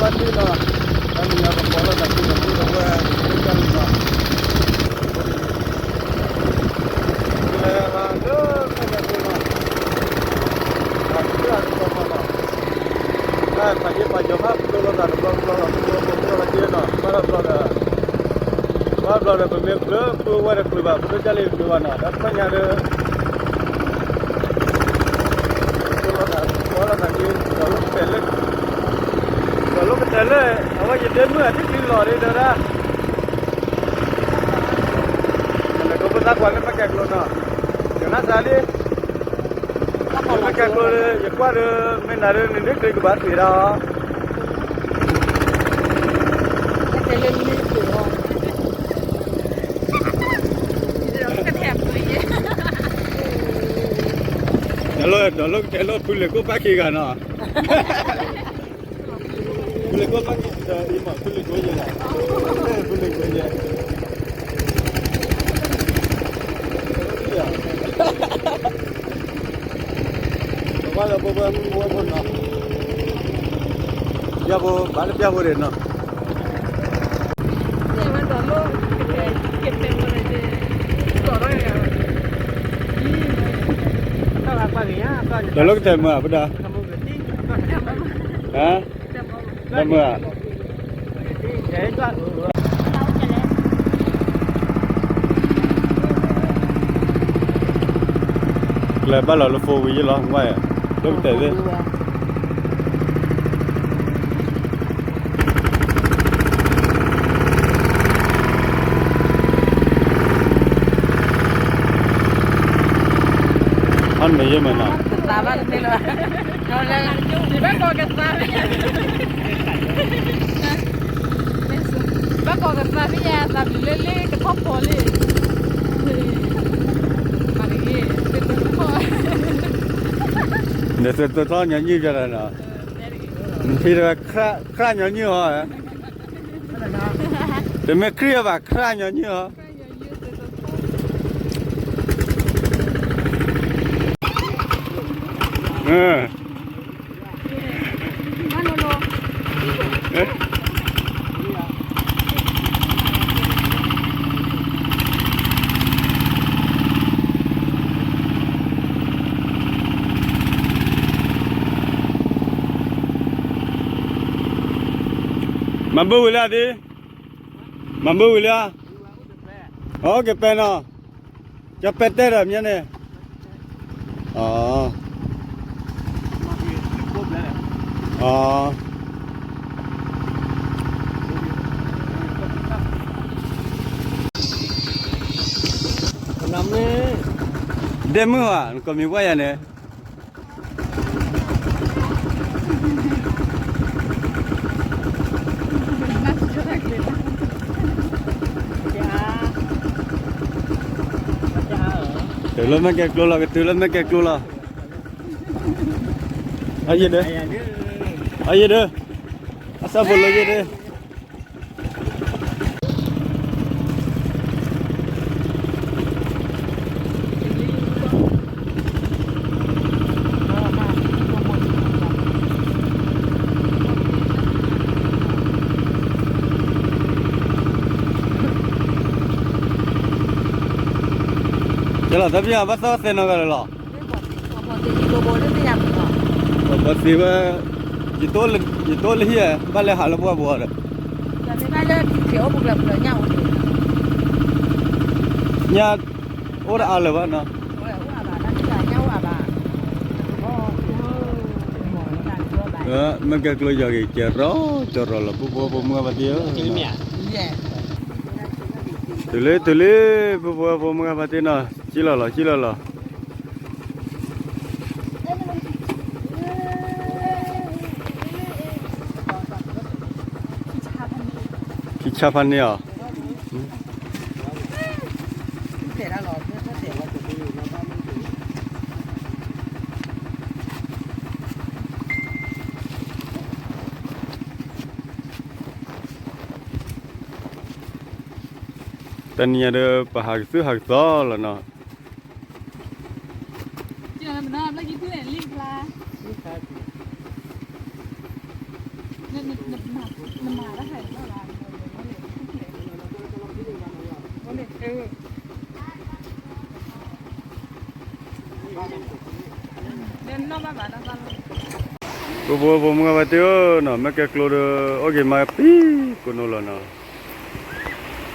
ဘၣ်တ့ၢ်လီၤ, တၢ်နံၤညါကပီၤလီၤတၢ်က့ၤဒီးဖိဒီးဝဲၢ် ဖိကၢ်လံနီၤ, လဲၤလၢ တၢ်ကတၢၢ်အကတီၢ်မးလီၤ, တၢ်ဖးယံာ်ဖးယီၤဖးကျိလီၤတၢ်တဘျီတဘျီလီၤ, ကျိလီၤကျိလီၤက့နီၤ, ဘၣ်တဘျီဒီး ဘၣ်ဘျီဒီး ပမ့ၢ်ကျၢၤ ကျၢၤဝဲဒီးကျၢၤဘၣ် ပဒိၣ်ကၢ်လံကျၢၤဘၣ်နီၤ, ဒီးတဖၣ်ညါဒီး လီၤတၢ်က့ၤ ဒီးလီၤကတၢၢ်လၢ ဒီးလီၤကတၢၢ်လၢ အဝဲယဒဲမုၢ်အထံၣ်ချံလီၤဒ်ဒီးဒၣ် နကပသးကွၢ်လၢမ့ၢ်ကဲကျိနီၤ, ယနၢ်စၢ်လံ မ့ၢ်ကဲကျိလၢ ယကွၢ်ဒီး မ့ၢ်နၤဒီး နဒ့ကျ့ကဘၣ်သ့ၣ်ဒၣ်အီၤ ဒီးလီၤကတၢၢ်လၢဖုလ့ၤကိၣ်ပၣ်ခံဂၤနီၤ, ဖုလ့ၤကိၣ်ပၣ်ခံဂၤ အံၤမး ဖုလ့ၤကိၣ်ယဲၢ်, ဖုလ့ၤကိၣ်ယဲၢ် ဘၣ်လၢပဝဲမုၢ်ဝဲဖိနီၤ, ပျၢ်ဖိ ဘၣ်လၢပျၢ်ဖိဒံးနီၤ, ဒီးလီၤကတၢၢ်မုၢ်ဧါ ပဒၣ်, ဟါ, ဒီးမုၢ်ဧါ ကျဲဘၣ်လီၤလၢ four wheel ယဲလီၤ ဝဲ, လၢကတၢၢ်သ့ၣ် အမ့ၢ်ယဲမ့ၢ်နီၤ, ကသးဘၣ်တသ့လၢၤဘၣ်, ဘၣ်ကိးကသးမ့ၢ်ယါ, ဘၣ်ကိးကသးမ့ၢ်ယါ သးဘျုးလၢလ့ကထီၣ်ဖီလံ, မၤတဂ့ၤ, နသုးသိးထီၣ်ညီနုၢ်ပြၢ်တၢ်နီၤ, နထံၣ်တဝဲ ခရၣ်ညီနုၢ်ဟီ, တမ့ၢ်ခရံာ်အဘၣ် ခရၣ်ညီနုၢ်ဟီ. မၤဘၢဝံၤလၢအသ့, မၤဘၢဝံၤလၢ, အိၣ်က့ၤပဲနီၤ, ကပဲတဲဒီးမ့ၢ်န့ၣ်, အ, အ, ဒဲမုၢ်ဧါ နကိးမံၤဝဲယၤန့ၣ် တုၤလၢမ့ၢ်ကဲကျိလီၤ ကတုၤလၢမ့ၢ်ကဲကျိလီၤ, အယံၤဒၢ, အယံၤဒၢ, အစၢဖိလၢယံၤဒၢ ကဲလီၤ တပျၢ်ဘၣ်သီသဲနီၢ်ဂၤလၢာ်လီၤ, ဘၣ်သ့ဝဲ, ယတိၢ်လၢဟံၣ်ဧါ ဘၣ်လဲၤဟးလၢပှၢ်ပူၤဒီး, ညၣ်အိၣ်တအါလၢၤဘၣ်နီၤ, မ့ၢ်ကဲကျိယီၤဂ့ၤ ကဲရီကရီလီၤ ဖိဖိဖိမုၣ်ဂၤဘၣ်သ့ၣ်ဧၢ, တုၤလံတုၤလံ ဖိဖိဖိမုၣ်ဂၤဘၣ်သ့ၣ်နီၤ စံၣ်လီၤလီၤ စံၣ်လီၤလီၤ ခံဆါဖးန့ၢ်အီၤ, တနံၤညါဒီး ပဟးကသုၣ်ဟးကသီလီၤနီၤ. လၢခံဖျါ, ပဖိဝဲၢ်ဖိမုၣ်ဂၤဘၣ်တ့ၢ်ဧၢနီၤ, မ့ၢ်ကဲကျိဒီး အိၣ်က့ၤမးပံကိးနိလီၤနီၤ,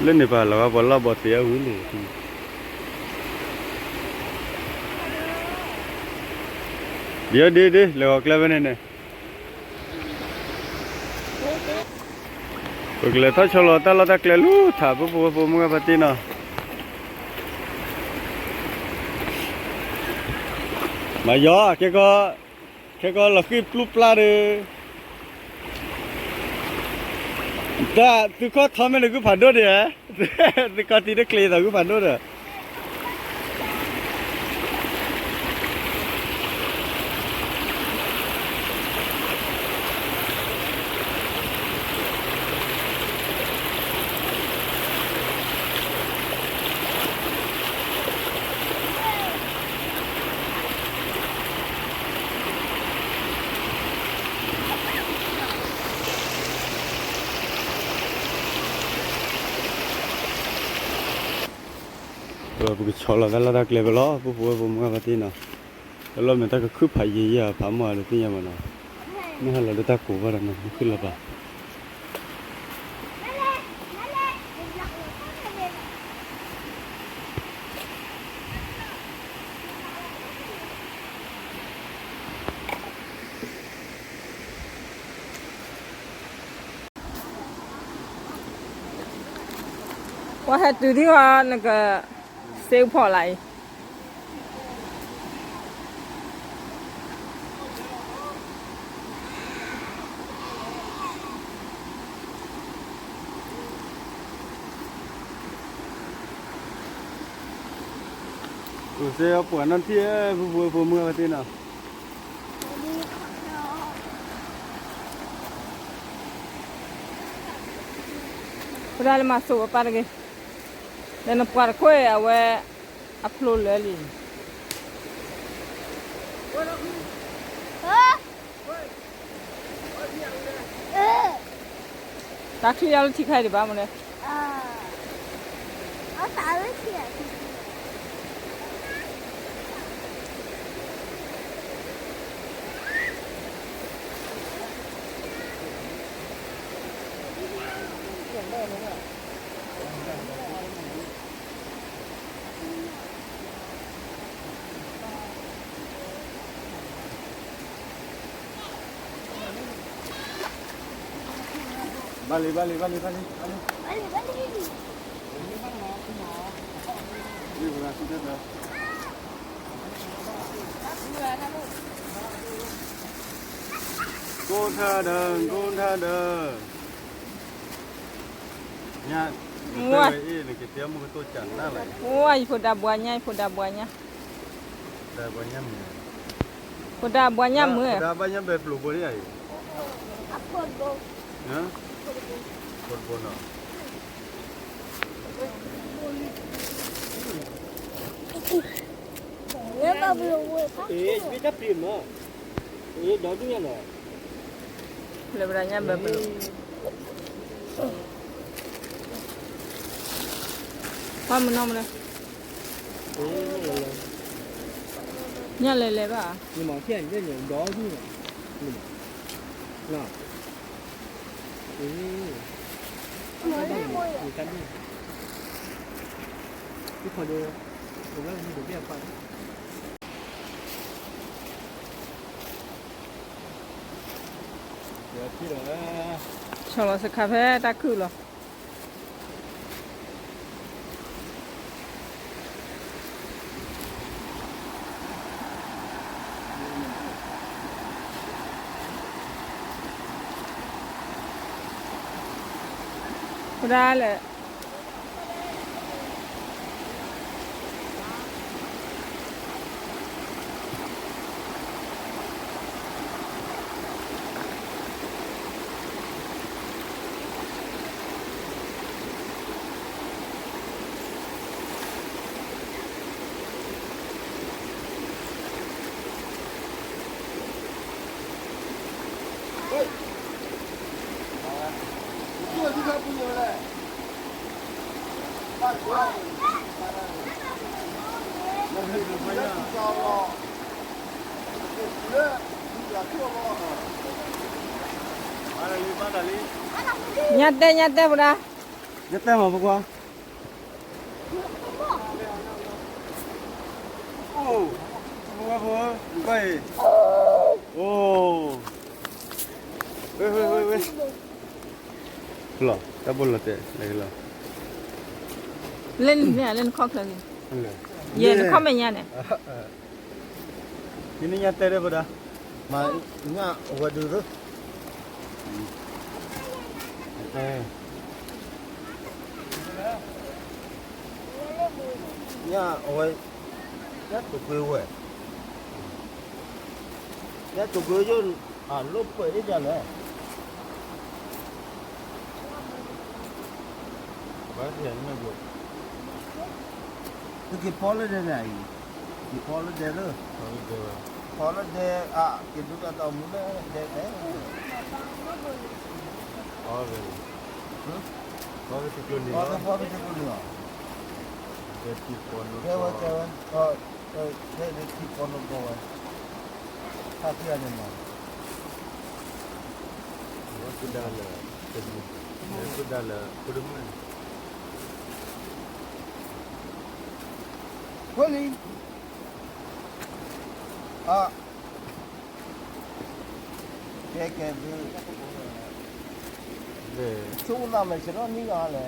လၢန့ၣ်ပာ်လီၤဂာ်ပှၤလီၢ်ဘီသ့အဝံၤလံ, ဒ်ဒ်ဒ် လဲၤဂီၤကျဲဖဲန့ၣ်န့ၣ် ပကလဲၤထီၣ်ဆီလီၤတၢ်လီၢ်တၢ်ကျဲလူၤထး ပဖိဝဲၢ်ဖိမုၣ်ဂၤဘၣ်တ့ၢ်နီၤ, မၤယီၤ ခဲကီၢ် ခဲကီၢ်လီၤဃံၣ်ပျုၢ်ပျၢ်ဒီး တၢ်သုခီၣ်ထီမ့ၢ်တဂုၢ်ဖးဒိၣ်ဒံးဧါ, သုခီၣ်ထံတချ့သးဂုၢ်ဖးဒိၣ်ဒီး ပကဆီလီၤတၢ်လီၢ်တၢ်ကျဲဖဲလီၤ ပဖိဝဲၢ်ဖိမုၣ်ဂၤဘၣ်တ့ၢ်နီၤ, တၢ်လီၢ်မ့ၢ်တၢ်ကခုၣ်ဖးယံာ်ယံာ်ဧါ ဖးမီၢ်ဧါတသ့ၣ်ညါဘၣ်နီၤ, မ့ၢ်ဟဲလီၤဒီးတၢ်ကိးဘၣ်ဒီးနီၤ မ့ၢ်ခုၣ်လီၤပာ် ပှၤဟဲတုၤဒံးအီၤ နကစ့ဖီၣ်လၢအံၤ အိၣ်စ့အပှၤနီၢ်ထံၣ် ပဖိဝဲၢ်ဖိမုၣ်ဂၤဘၣ်တ့ၢ်နီၤ ပဒၣ်လၢမၤစိးပပၢ်တဂ့ၤ, ဒီးနပှၤတခိၣ်အံၤ အဝဲ အဖျိလၢာ်လံ, တၢ်ချံအီၤလၢထံခါအံၤဒံးဘၣ်မနုၤလဲၣ်. ဘၣ်လံ ဘၣ်လံ ဘၣ်လံ ဘၣ်လံ ဘၣ်လံ. ကိၢ်ထၢဒီး ကိၢ်ထၢဒီး ညါ ဝဲ နကတဲမူကတိၢ်ကၢ်နၢ်လၢ ဝဲ ယဖိဒါဘှါညါ ယဖိဒါဘှါညါ ဒါဘှါညါမုၢ် ဖိဒါဘှါညါမုၢ် ဖိဒါဘှါညါဘဲပျိဘိန့ၣ်အံၤ ဖိတဘိနီၤ လၢပဒါညါဘဲပျိ ပှၤမနုၤမနုၤ ညါလဲၤလဲၤဘၣ် ဆီလီၤစခါဖဲတၢ်ခုၣ်လီၤ. ဖိဒါလဲၣ်. ညါတဲ ညါတဲ ပဒါ, ညါတဲမး ဖိခွါ. အိၣ်, ဖိခွါဖိ, နကွၢ်အံၤ, အိၣ်, ဝဲ ဝဲ ဝဲ ဝဲ, လီၤ တၢ်ဘိလီၤတဲာ်လၢလီၤ, လၢနခီၣ်ချၢ, ယဲနခီၣ်မဲာ်ညါန့ၣ် ယန့ၣ်ညါတဲဒၣ်ပဒါ, မၤညၣ်အဝဲဒုးသၢ, ညၣ်အဝဲ, ညၣ်တကွ့ဝဲ, ညၣ်တကွ့ယိၣ်, အလိၣ်ပှဲၤအ့ၣ်ဒ်လဲၣ်. သုက့ၤဖီလၢဒဲန့ၣ်အံၤ, က့ၤဖီလၢဒဲလၢ, ဖီလၢဒဲ, က့ၤဒုးတၢ်တၢ်မူလၢဒဲတဲ, ဖီလၢ, ဖီလၢတကျိၤန့ၣ်လီၤ, ကဲဝဲ ကဲဝဲ, ကဲဝဲ, ဖီလၢကီဝဲ, တၢ်ထံၣ်န့ၣ်မး, ဝဲကဒါလၢ, ကဒါလၢဖိဒိၣ်မုၣ်န့ၣ် ဝဲလံ, အ, ကဲကဲ, ဆိကမိၣ်မဲာ်ဆ့ၣ်နီၤနံၣ်ဂၤလဲၣ်.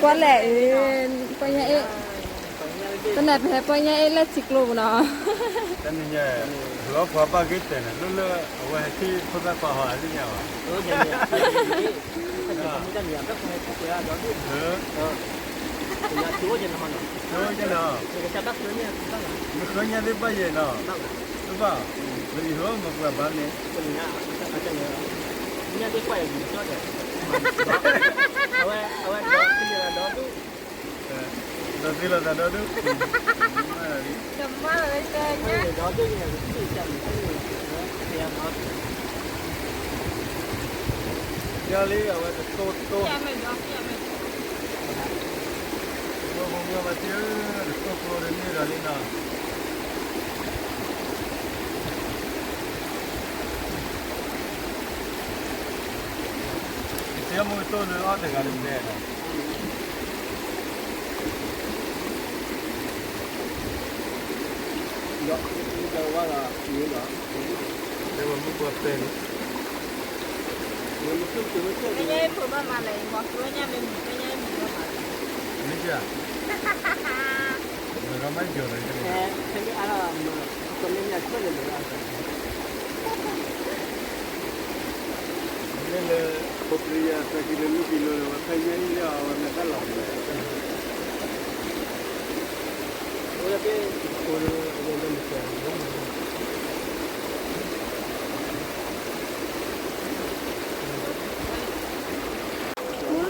ကွၢ်လဲၣ်, ပှၤညါအ့ၣ်, တနၢ်ပဟဲပှၤညါအ့ၣ်လၢထံကျိပူၤနီၤ, တနံၤညါ, လီၤပှၤဘၣ်ဂ့ၤတဲာ်န့ၣ် လၢလၢအဝဲဟဲထံၣ်ဖိသၣ်ခွါဟီအသ့ၣ်ညါဘၣ်, နဃၢညါသ့ၣ်ဘၣ်ယဲၢ်နီၤ, တဘၣ်, လၢယဟၢမၤပှၤဘၣ်န့ၣ်, ဒီးသ့လီၤသးဒီဒူၣ်, ဒီးသ့လီၤသးဒီဒူၣ်, ဒီးသ့လီၤသးဒီဒူၣ်, ယလံအဝဲတတိတိ, ဒီးဘိမ့ၢ်ဘၣ်တ့ၢ်ဧၢ, တတိကျိတန့ၢ်ဒီးလံနီၤ, ယစ့မူတိၢ်လၢအီၣ်တဂၤတဘဲနီၤ. ဒီးဝဲမူပှၤပဲန့ၣ်, မ့ၢ်, မ့ၢ်အါလီၤ, မ့ၢ်လၢ, ဖိပျံၤယၤသၢကံလိၤလွံၢ်ကံလိၤဒီး ဝဲဖဲညါအံၤလၢအဝဲမ့ၢ်တၢ်လီၤမး,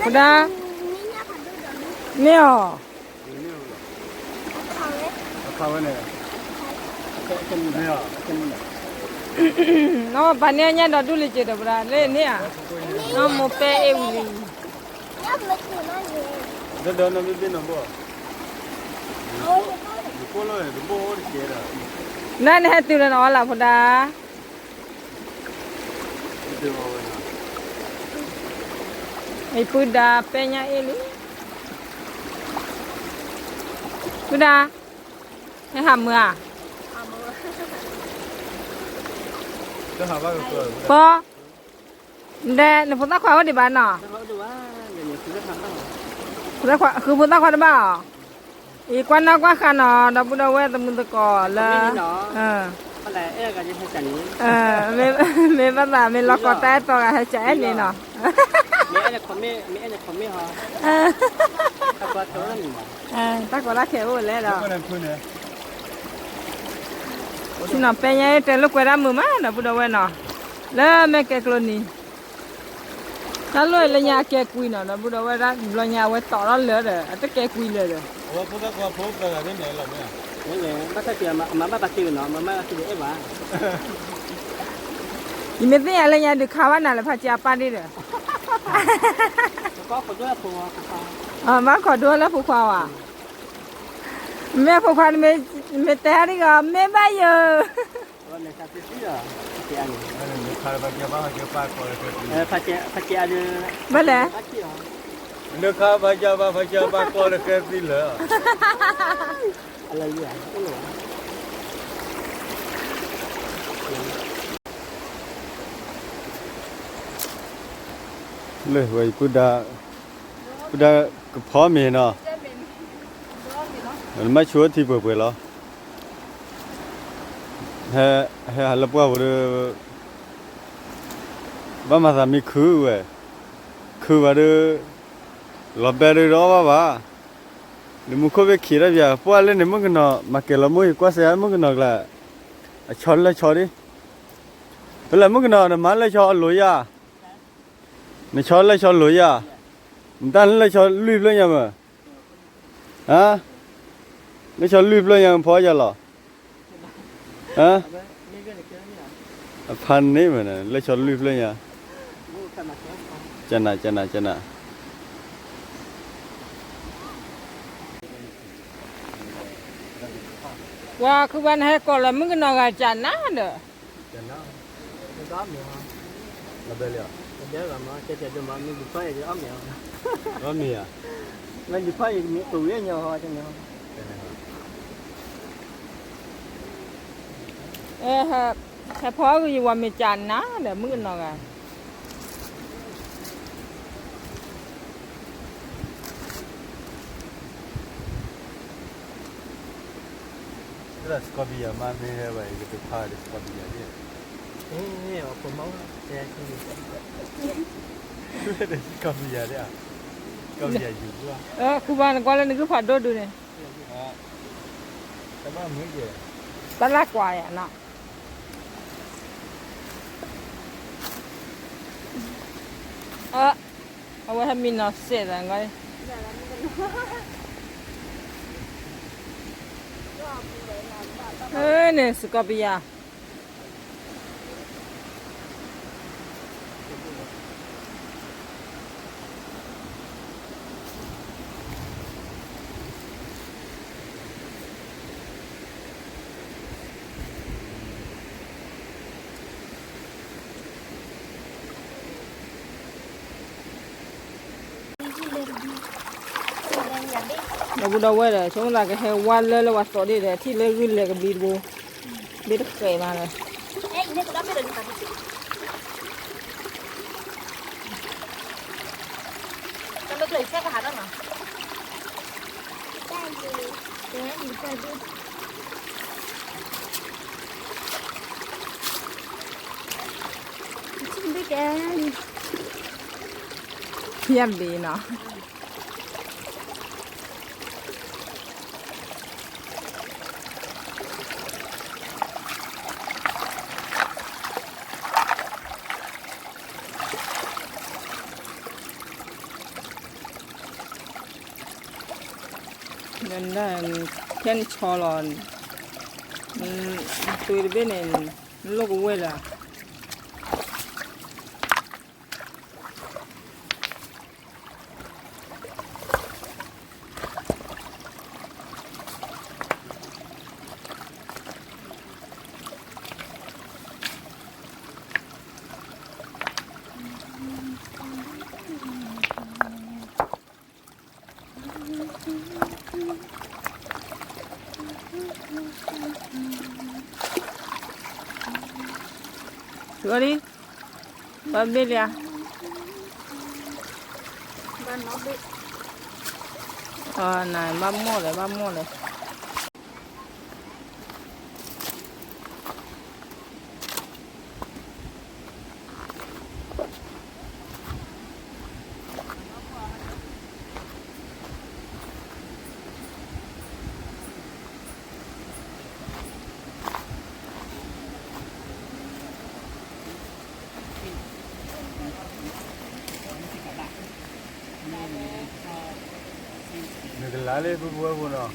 ဖိဒါ, မ့ၢ်အီၤ, အဝဲန့ၣ်, ပှၤန့ၢ်အညၣ်ဒီဒူၣ်လံက့ၤဒီး ပှၤလၢန့ၣ်ဧါ, နီၢ်မိၢ်ပဲအ့ၣ်ဝံၤလံ, ဒီးနီၢ်မ့ၢ်ဘ့ၣ်နီၢ်ဘီၣ်, လၢနဟဲတုၤဒီးနအီၣ်လၢဖိဒါ, အံၤပုၢ်ဒါပဲညါအ့ၣ်လံ, ပုၢ်ဒါ, ဟဲဟးမုာ်ဧါ, ပီ, ဒဲ နဖိသၣ်ခွါအိၣ်ဒံးဘၣ်နီၤ, ဃုဖိသၣ်ခွါတဘၣ်အီၤ, အံၤကွၢ်နီၢ်ကွၢ်ဃာ်နီၤ ဒီပုၢ်ဒီဝဲၢ်သမုသကိးလၢ, မ့ၢ်ဘၣ်သးမ့ၢ်လီၤကီးတၢ်အဲၣ်တီဂၤဟဲကအဲၣ်န့ၣ်နီၤ, တၢ်ကီတၢ်ခဲအိၣ်လဲၣ်ဒီး, ဆ့ၣ်နီၤပဲညါအ့ၣ်တဲလိာ်ကွဲတၢ်မုာ်မး ဒီပုၢ်ဒီဝဲၢ်နီၤ, လၢမဲာ်ကဲၤကျိနံၤ, တၢ်လိၣ်လၢညါအကဲကွံာ်နီၤ ဒီပုၢ်ဒီဝဲၢ် တၢ်ဘျီညါအဝဲတီးထီၣ်လၢာ်ဒီး အတကဲကွံာ်လၢာ်ဒီး, အဝဲဖိသၣ်ခွါဖိသၢဂၤသ့ၣ်န့ၣ်လီၤမ့ၢ်ဧါ ဘၣ်ဆၣ်က့ၤ အမၤဘၣ်သးက့ၤနီၤ, မၤဘၣ်သးက့ၤဒီးအဲၣ်ဘၣ်. ယမ့ၢ်သ့ၣ်ညါလၢညါဒုးခါဘၣ်နၤလၢဖးက့အပၢ်ဒ်ဒီး, ဘၣ်ခိးဒိလၢဖိခွါဝဲ, မ့ၢ်အဖိခွါန့ၣ် မ့ၢ်တဲဒ်ဂီၤ မ့ၢ်ဘၣ်ယၤ, ဘၣ်လဲၣ်, လၢခါဖးက့ဘၣ်ဖးက့အပၢ်ကျီလၢဃဲသံလၢာ်, လၢဝဲပုၢ်ဒါ, ပုၢ်ဒါကဖီမ့ၤနီၤ, နမ့ၢ်ဆိထံပှဲၤပှဲၤလီၤ, ဟဲဟးလၢပှၢ်ပူၤဒီး ဘၣ်မၤသးမံခုဝဲ, ခုဘၣ်ဒီး လီၤဘဲဒီးတအီၣ်ဘၣ်ဘၣ်, နမူခိၣ်ဘ့ၣ်ခံးတၢ်ပၠး ပှၢ်လၢန့ၣ် မုၣ်ကနီၤ မၤကဲၤလီၤမိၢ်အံၤ ကွၢ်စဲးမုၣ်ကနီၤကျါ, အဆီလၢဆီဒ်, ဖဲလဲၣ်မုၣ်ကနီၤ နမၤလၢဆီအလိၤယၤ, နဆီလၢဆီလိၤယၤ, နတၢ်လၢဆီလွံၢ်ဖျၢၣ်ညါမး, လၢဆီလွံၢ်ဖျၢၣ်ညါ ဖီယၤလီၤ, အဖးန့ၣ်မး လၢဆီလွံၢ်ဖျၢၣ်ညါ, ကနၤ ကနၤ ကနၤ, ပှၤခုဘၣ်နဟဲကိးလၢမုၣ်ကနီၤဂၤကနၤဒီး, မ့ၢ်, ဟဲဖီဂ့ၤ ယဝၤမ့ၢ်ကနၤဒီး မုၣ်ကနီၤဂၤ စကီပယၤမ့ၢ်ဟဲဘၣ် ယကတဖၣ်ဒီးစကီပယၤဒ်, စကီပယၤဒ်, စကီပယၤယူၤ, ခုဘၣ်နကွၢ်လၢနဂုၢ်ဖးဒိၣ်ဒုးန့ၣ်, တၢ်လၢကွၢ်ယၤနီၤ, အဝဲဟဲမံနီၤစဲးသး, န့ၣ်စကီပယၤ ဒီပုၢ်ဒီဝဲၢ်ဒီး ဆိကမိၣ်သးကဟဲဝါလၢ လၢပှၤသီဒ့ၣ်ဒီး ထံၣ်လၢဂုၢ်လဲၤကဘျံးတဘိ, ဘ့ၣ်တဃဲးမးလၢ ဖျဲၣ်ဘ့နီၤ နဒၣ် ဖဲနဆီလီၤ သုးတဘ့ၣ်န့ၣ် နလိၣ်ကဝဲၢ်လၢ ဘၣ်ဘ့ၣ်လံဧါ, နဘၣ်မိၢ်လဲၣ် ဘၣ်မိၢ်လဲၣ်. နကလါလၢပဝဲပူၤနီၤ.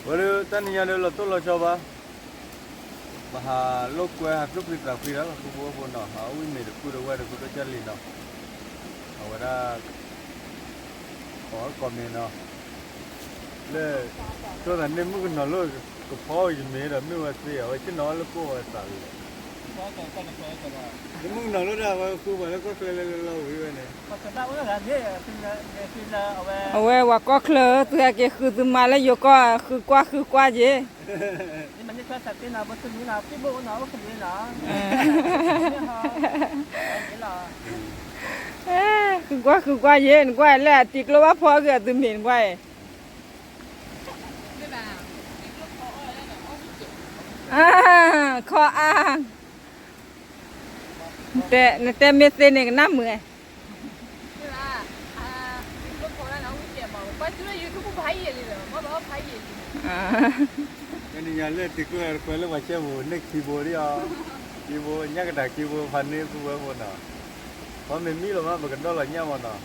ဝဲဒၣ်တၢ်နံၤညါဒီးလီၤတိၢ်လီၤဆီဘၣ်, ပဟးလိာ်ကွဲဟးကျိဖှံသးဖှံဒီး ပှၤဃုဖိဝဲၢ်ဖိနီၤ, ဟးအိၣ်ဝံၣ်မ့ၤတကုၢ်ဒီးဝဲၢ်ဒီး ဖိဒိၣ်ကၢ်လံၤနီၤ, အဝဲဒၣ် ကိးမ့ၢ်နီၤ, လၢ တိၢ်သးန့ၣ်မုၣ်ကနီၤလၢ ကဖီအီၣ်ယမ့ၤဒီး မ့ၢ်ဝဲသ့ အဝဲဆ့ၣ်နီၤအီၣ်လၢကိၢ်ဝဲသးလံ, မုၣ်ကနီၤလၢဒၣ်ဝဲဃုပှၤလၢကီၢ်ချၢလၢလၢလီၤဝံၤဝဲန့ၣ် အဝဲပှၤကီၢ်ချၢ သုဟဲက့ၤဃုသုမါလၢယိၤကီၢ် ဃုကွၢ်ဃုကွၢ်က့ၤ, ဃုကွၢ်ဃုကွၢ်ယ့ၤ နကွၢ်လၢအတံၤကျိဘၣ်ဖီအဂ့ၢ်အသုမ့ၤနကွၢ်အံၤ, ခီအါ, နတဲမ့ၢ်သ့န့ၣ်ကနၣ်မုာ်, တနံၤညါလၢတံၤကျိတခွဲလၢပှၤဆဲပူၤန့ၣ်ခံဘိဒံးအီၤ, ခံဘိညၣ်ကတၢၢ်ခံဘိဖးန့ၢ်ပုၢ်ဝဲၢ်ဖိနီၤ, ပမ့ၢ်မံလီၤမး ပကဒီၣ်လီၤညၣ်မးနီၤ,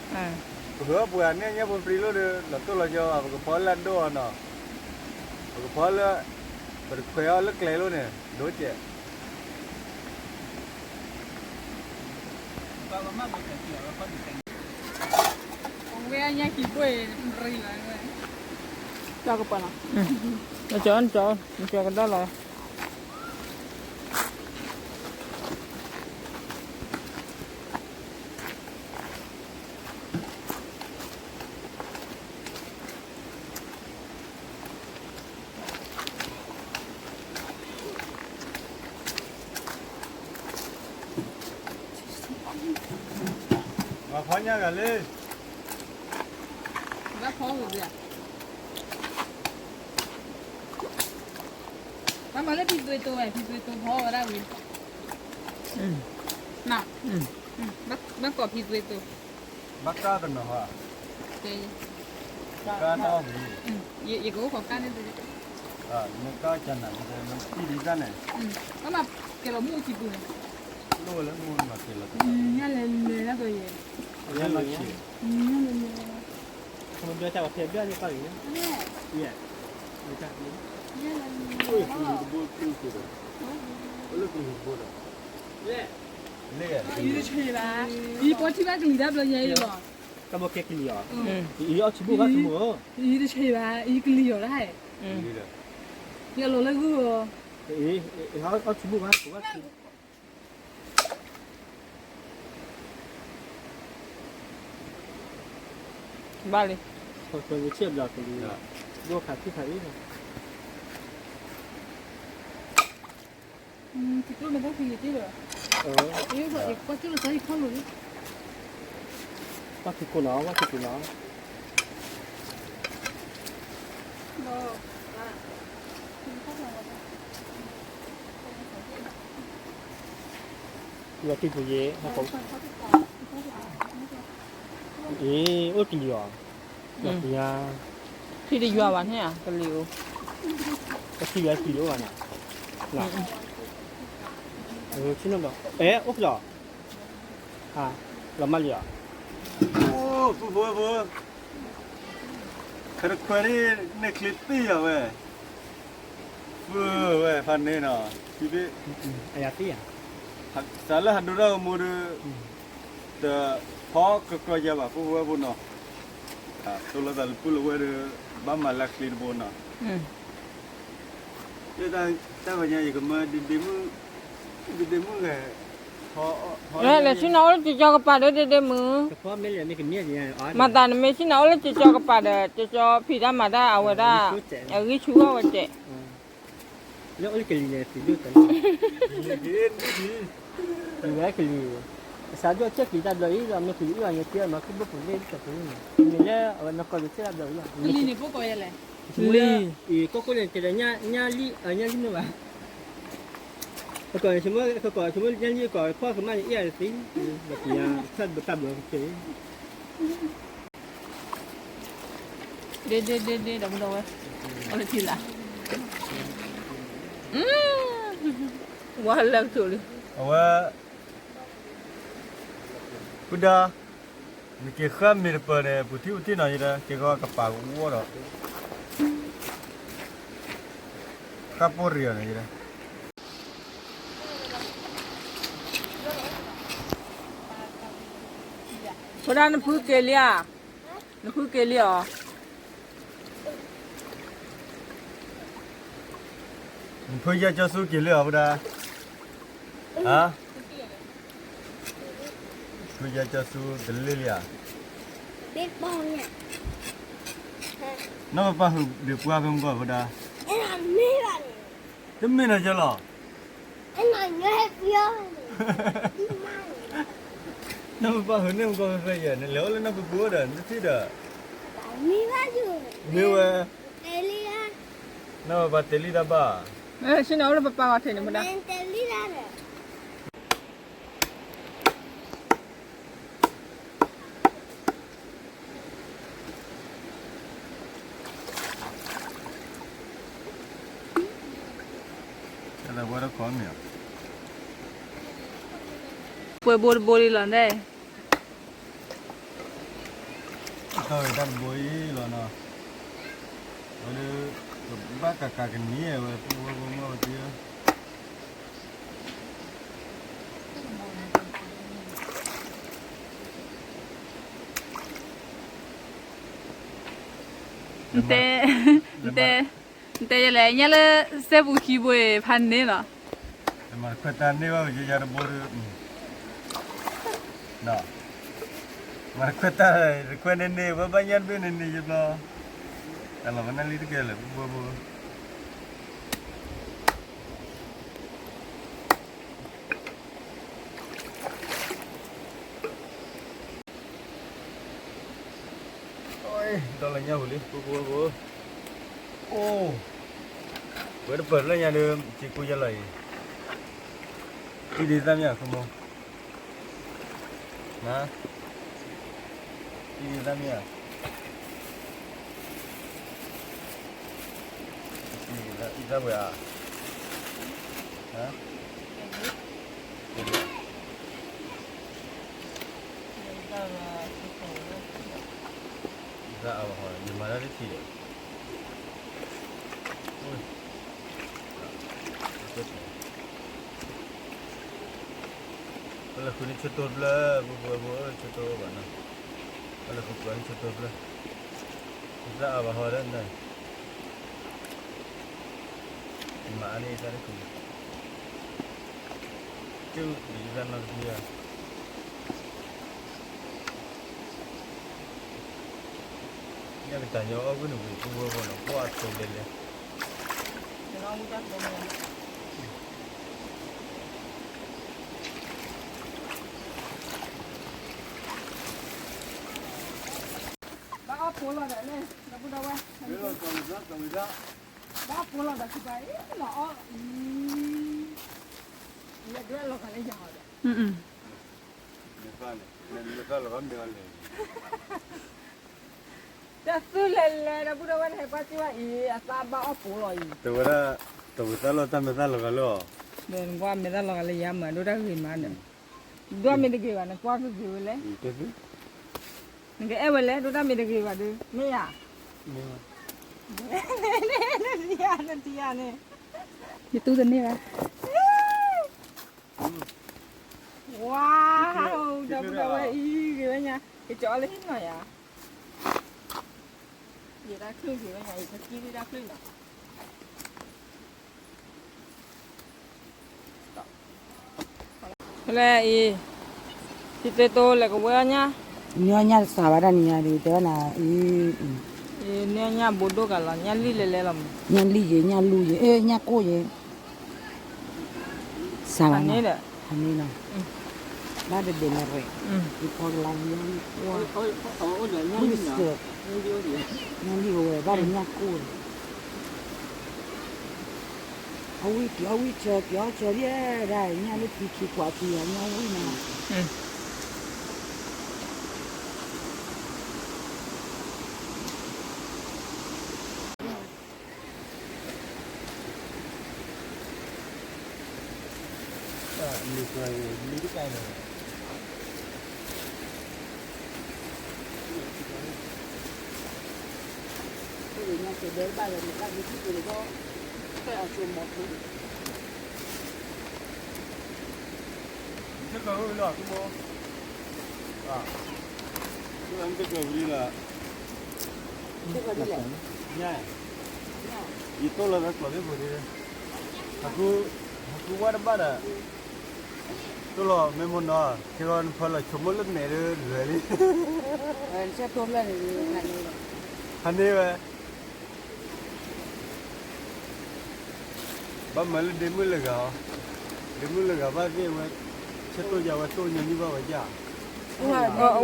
ပဃုအီၣ်ပှၤန့ၣ်ညၣ်ဖိပြံလိၣ်ဒီး လီၤတိၢ်လီၤဆီဘၣ် ပကဖီလၢအဒိၣ်အီၤနီၤ, ပကဖီလၢ ပတခွဲးအီၤလၢကျဲလိၤန့ၣ် ဒိၣ်ကဲး, ကပၤလီၤ, နကၠီ နကၠီ နကၠီကဒါလီၤ. ဘၣ်ဖီညၣ်ဂၤလံ, ဘၣ်ဖီဝံၤ, ဘၣ်မၤလၢဖံသွ့တိၤဝဲ ဖံသွ့တိၤဖီဝဲဒၣ်ဝံၤ, ဘၣ်ကိးဖံသွ့တိၤ, ဘၣ်ကၢ်တနီၤဟါ, ကၢ်တၢ်အီၣ်ဝံၤ, ယကအိၣ်ခိးကၢ်န့ၣ်, မ့ၢ်ကၢ်ကနၤ မ့ၢ်တံၢ်ဒံးတၢ်န့ၣ်, ဘၣ်မၤကဲလီၤမူကံပူၤန့ၣ်, လိၣ်ဝဲလၢမူမၤကဲလီၤ, ညၣ်လဲၤလဲၤတၢ်ဒီးယဲ, ညၣ်လဲၤလဲၤ, ညၣ်လဲၤလဲၤ, ညၣ်လဲၤလဲၤ, လၢကလံၤတဘိဒီး, ယတဆံးဘၣ်, ယပိာ်ထံဘၣ်ကလံၤတၢ်ဘျီညါအံၤလီၤ, တၢ်ဘိကဲကလံၤအီၤ, ယအီၣ်ဆံးဘိၣ်ဘၣ်သမူ, ယတဆံးဘၣ် ယကလံၤအီၤဒၣ်, ယလီၤလၢဂုၢ်အီၤ, အီၣ်ဆံးဘိၣ်ဘၣ်, ဘၣ်လံ, ဒိၣ်ခါထံခါအံၤ, ထံကျိမ့ၢ်တၢ်ဖံးယံာ်တ့ၢ်လီၤ, ကွၢ်ကၠူၣ်လီၤသီယခီၣ်လိၤလံ, ကွၢ်ထံကိနီၤ ကွၢ်ထံကိနီၤ. ယွၤတံၢ်ပူၤယဲ, အ့ အိၣ်တလံၤအီၤ, ယွၤပူၤညါ, ထံတယွၤဘၣ်န့ၣ်ဧါ, ကလံၤအိၣ်, ပထံယွၤတလံၤအိၣ်ဘၣ်န့ၣ်, ဆ့ၣ်နီၤဒီး အဲ အိၣ်ကလီၤ, လီၤမၢ်လံအီၤ, အိၣ် ဖိဖိဖိ, ခဲတခွဲးန့ၣ် နဲၣ်ချ့သ့ၣ်ယၤဝဲ, ဖုဝဲဖးန့ၣ်နီၤ, အယၤသ့ၣ်ယၤ, စးလၢဟးဒိတၢ်ဂီၤမူဒီး, တဖီကကြီယၤဘၣ် ဖိဝဲဖိနီၤ, တိၢ်လိာ်သးလၢပုၢ်လၢဝဲၢ်ဒီး, ဘၣ်မၤလၢချ့တဘိနီၤ. တၢ်ဂီၤညါယကမၢဒ့ဒ့မုၣ်, ဒ့ဒ့မုၣ်ဂဲၤ, လဲၤဆ့ၣ်နီၤအိၣ်လၢကၠီကပၤဒီး ဒ့ဒ့မုၣ်, မၤသးနမ့ၢ်ဆ့ၣ်နီၤအိၣ်လၢကၠီကပၤဒီး ကၠီဖံးတၢ်မၤတၢ်အဝဲဒၣ်, အဂံၢ်ဆူၣ်အီၣ်ဝဲတဲ, လၢအိၣ်လၢကလံၤန့ၣ် သံဒိၣ်တၢ်, ဝဲကလံၤ, ကစၢ်ဒိၣ်ကဲကလံၤတၢ်ဘျီအံၤဒီး မ့ၢ်ကလံၤအံၤအီၤညါက့မၤကဘိၣ်ပူၤလ့ၣ်တၢ်ပူၤန့ၣ်, မ့ၢ်လၢအဝဲနီၢ်ကီၢ်ဒိၣ်ကဲတၢ်ဘျီအံၤလီၤ, ကလံၤန့ၣ်ဖိကိးယဲလဲၣ်, လံ, ကိးကိးန့ၣ်တဲဒီးညၣ်လံ, ညၣ်လံမ့ၢ်ဘၣ်, ကကိးဆိကမိၣ်, ကကိးဆိကမိၣ်ညၣ်လံကီး ဖီၣ်ကမၣ်န့ၣ် အ့ၣ်အတသ့, ဘၣ်ကယၤတၢ်ဘျီတၢ်ဘျီကဲ, ဒ့ဒ့ဒ့ဒ့ ဒီပုၢ်ဒီဝဲၢ်, အိၣ်လၢထံလာ်, ဝါလၢကထိးလံ, အဝဲ ပုၢ်ဒါ, နက့ၤဃၣ်မ့ၤတပၢၤန့ၣ် ပူၤထံၣ်ပူၤထံၣ်နီၤယဲဒီး က့ၤဃီကပာ်ကဝီဒီး, တၢ်ပိၢ်ရံၣ်အီၤန့ၣ်, ဖိဒါနဖုက့ၤလံဧါ, နဖုက့ၤလံဧါ, နဖုယဲၢ်ကၠီဆူက့ၤလံဧါ ဖိဒါ, ဟါ ဖုယဲၢ်ကၠီဆူတလ့ၢ်လံဧါ, နီၢ်ပပၢ်ဟုးဒုးပှၢ်ဖဲမုၢ်ဂီၢ် ဖိဒါ, တမ့ၢ်နီၤကၠီလီၤ, နီၢ်ပပၢ်ဟုးန့ၢ်မုၢ်ဂီၢ်ဖဲဖဲယဲၢ် နလဲၤအိၣ်လၢနီၢ်ပပၢ်အိၣ်ဒီး နထံၣ်ဒီး, မ့ၢ်ဝဲ, နီၢ်ပပၢ်တဲလံတၢ်ဘၣ်, ဆ့ၣ်နီၤအိၣ်လၢပပၢ်ဂီၤထံးန့ၣ် ဖိဒါ. ပှဲၤဘိတဘိလံလီၤန့ၣ်, တၢ်ဝဲတၢ်တဘိအံၤလီၤနီၤ, ဝဲဒၣ်, ကဘၣ်ကးကးကနံၤဝဲ ပဝဲပမီၢ်ဝဲသ့ၣ်ဧၢ နတဲ, နတဲ, နတဲယလဲၣ် ညါလၢစဲပူၤခံဘိဖးန့ၣ်လီၤ, မၤတခွဲးတၢ်န့ၢ်ဘၣ်ယၤတဘိ, မၤတခွဲးတၢ်, တခွဲးန့ၢ်န့ၢ် ဝဲဘၣ်ညၣ်တဘ့ၣ်န့ၣ်န့ၢ်ယဘျီ, တၢ်လီၤမနၢ်လံတကဲလၢၤ ပဘိဘိ ဒီးလၢညၣ်ဟူလံ ပူပူပူ, အိၣ်, ဝဲတပၢၢ်လၢညါဒီး စ့ကူယဲၢ်လီၤအံၤ, တံၢ်ဒ်သၣ်မ့ၢ်ဧါ ခိမိၢ်, တံၢ်ဒ်သၣ်မ့ၢ်ဧါ အံသၣ်ပှဲၤဧါ, အံသၣ်အဝဲဟီ ယမၤတၢ်တထံၣ်ဒီး, ပလဲၤဃုန့ၢ်ဆၢတိၢ်ဖျၢၣ် ပပှဲပှဲဆၢတိၢ်ဘၣ်နီၤ, ပလဲၤဃုကွၢ်န့ၢ်ဆၢတိၢ်ဖျၢၣ်, အံသၣ်အဝဲဟီဒီး မၤအါန့ၢ်အံသၣ်တခူ, ကၠူၣ်အံသၣ်နီတဖုဧါ, ညၣ်ကတၢၢ်ညီအီၣ်ကွံာ်န့ၣ်ဝံၤ ပူဝဲပူနီၤ ပှၢ်အသိးလဲၤလဲၤ, ဘၣ်အီၣ်ဖိလီၤဒီးန့ၣ် ဒီပုၢ်ဒီဝဲၢ်, ဘၣ်အီၣ်ဖိလီၤဒီး ကဘၣ်အံၤလီၤအီၣ်အံၤ, ယဒွဲၣ်လီၤဂာ်လၢယၤဒီး, တၢ်သူၣ်လဲၤလဲၤ ဒီပုၢ်ဒီဝဲၢ် နဟဲကွၢ်စ့ၢ်ဝဲအံၤ အသၣ်ဘၣ်အီၣ်ဖိလီၤအံၤ, တဝဲဒၣ်, တဝဲသၣ်လီၤတၢ်မဲာ်သၣ်လီၤဂာ်လၢအီၤ, ဒီးနကွၢ်မဲာ်သၣ်လီၤဂာ်လၢယၤမး ဒိၣ်တၢ်ဂ့ၤမးဒီး, ဒွၣ်မ့ၢ်တဂ့ၤဘၣ် နကွၢ်ကဂ့ၤဝဲလဲၣ်, နကအဲၣ်ဝဲလဲၣ် ဒိၣ်တၢ်မ့ၢ်တဂ့ၤဘၣ်ဒီး မ့ၢ်ယၤ, နထံၣ်ယၤန့ၣ်, ယတူၢ်တန့ၢ်ဘၣ်, ဝါ, ဒီပုၢ်ဒီဝဲၢ်အံၤ ဂ့ၤဝဲညါ ကကၠီလၢဟံၣ်နီၤယၤ, ယတၢ်ချုးဂ့ၤဝဲညါ ယကကံၣ်ဒၣ်တၢ်ချုးနီၤ ဖဲလဲၣ်အံၤ, ထံသ့တိလဲၤကဝဲအီၣ်ညၣ်, နံၤအီၣ်ညၣ်တစှၤဘၣ်တၢ်နံၤညါဒီး တဲဘၣ်နၤ, နံၤအီၣ်ညၣ်ဘိဒိၣ်ကလီၤ ညၣ်လံၣ်လဲၤလဲၤလီၤမး, ညၣ်လံၣ်ယဲ ညၣ်လူၢ်ယဲ ညၣ်ကိၢ်ယဲ, စှၤဘၣ်န့ၣ်ဒီး, ဟးန့ၣ်လီၤ, ဘၣ်တဒဲးနရဲၣ်, ယဖီကလါယဲ, ဝံစၢၢ်, ညၣ်လံၣ်အဝဲ ဘၣ်ဒီးညၣ်ကိၢ် အဝံက့ၤအီၣ်ဝံဆၢ က့ၤအီၣ်ဆၢဒ်ဒၣ် ညၣ်လၢသံခံကွၢ်သံ ညၣ်ဝံမး, ညၣ်ကဒဲဘၣ်လၢၤ မ့ၢ်ဘၣ်ဒုးထံၣ်က့ၤလၢၤဘၣ် ကဝံလီၤ, ယတိၢ်လီၤသးကျိးသ့ၣ်ဖိဒ်, ဟးဃုဝဲတဘၣ်ဒီး, တိၢ်လီၤမ့ၢ်မိၢ်နီၤ, ခဲဂီၤနဖီလီၤဆိကမိၣ်လၢမဲာ်ဒီးလွဲၤလံ, ဟးန့ၢ်ဝဲ ဘၣ်မၤလၢဒ့မုၣ်လၢဂၤအီၤ, ဒ့မုၣ်လၢဂၤဘၣ်သ့ၣ်ဝဲ, ဆဲးတိၢ်ယၤဝဲတိၢ်ညီနုၢ်ဘၣ်ဝဲဒၣ်,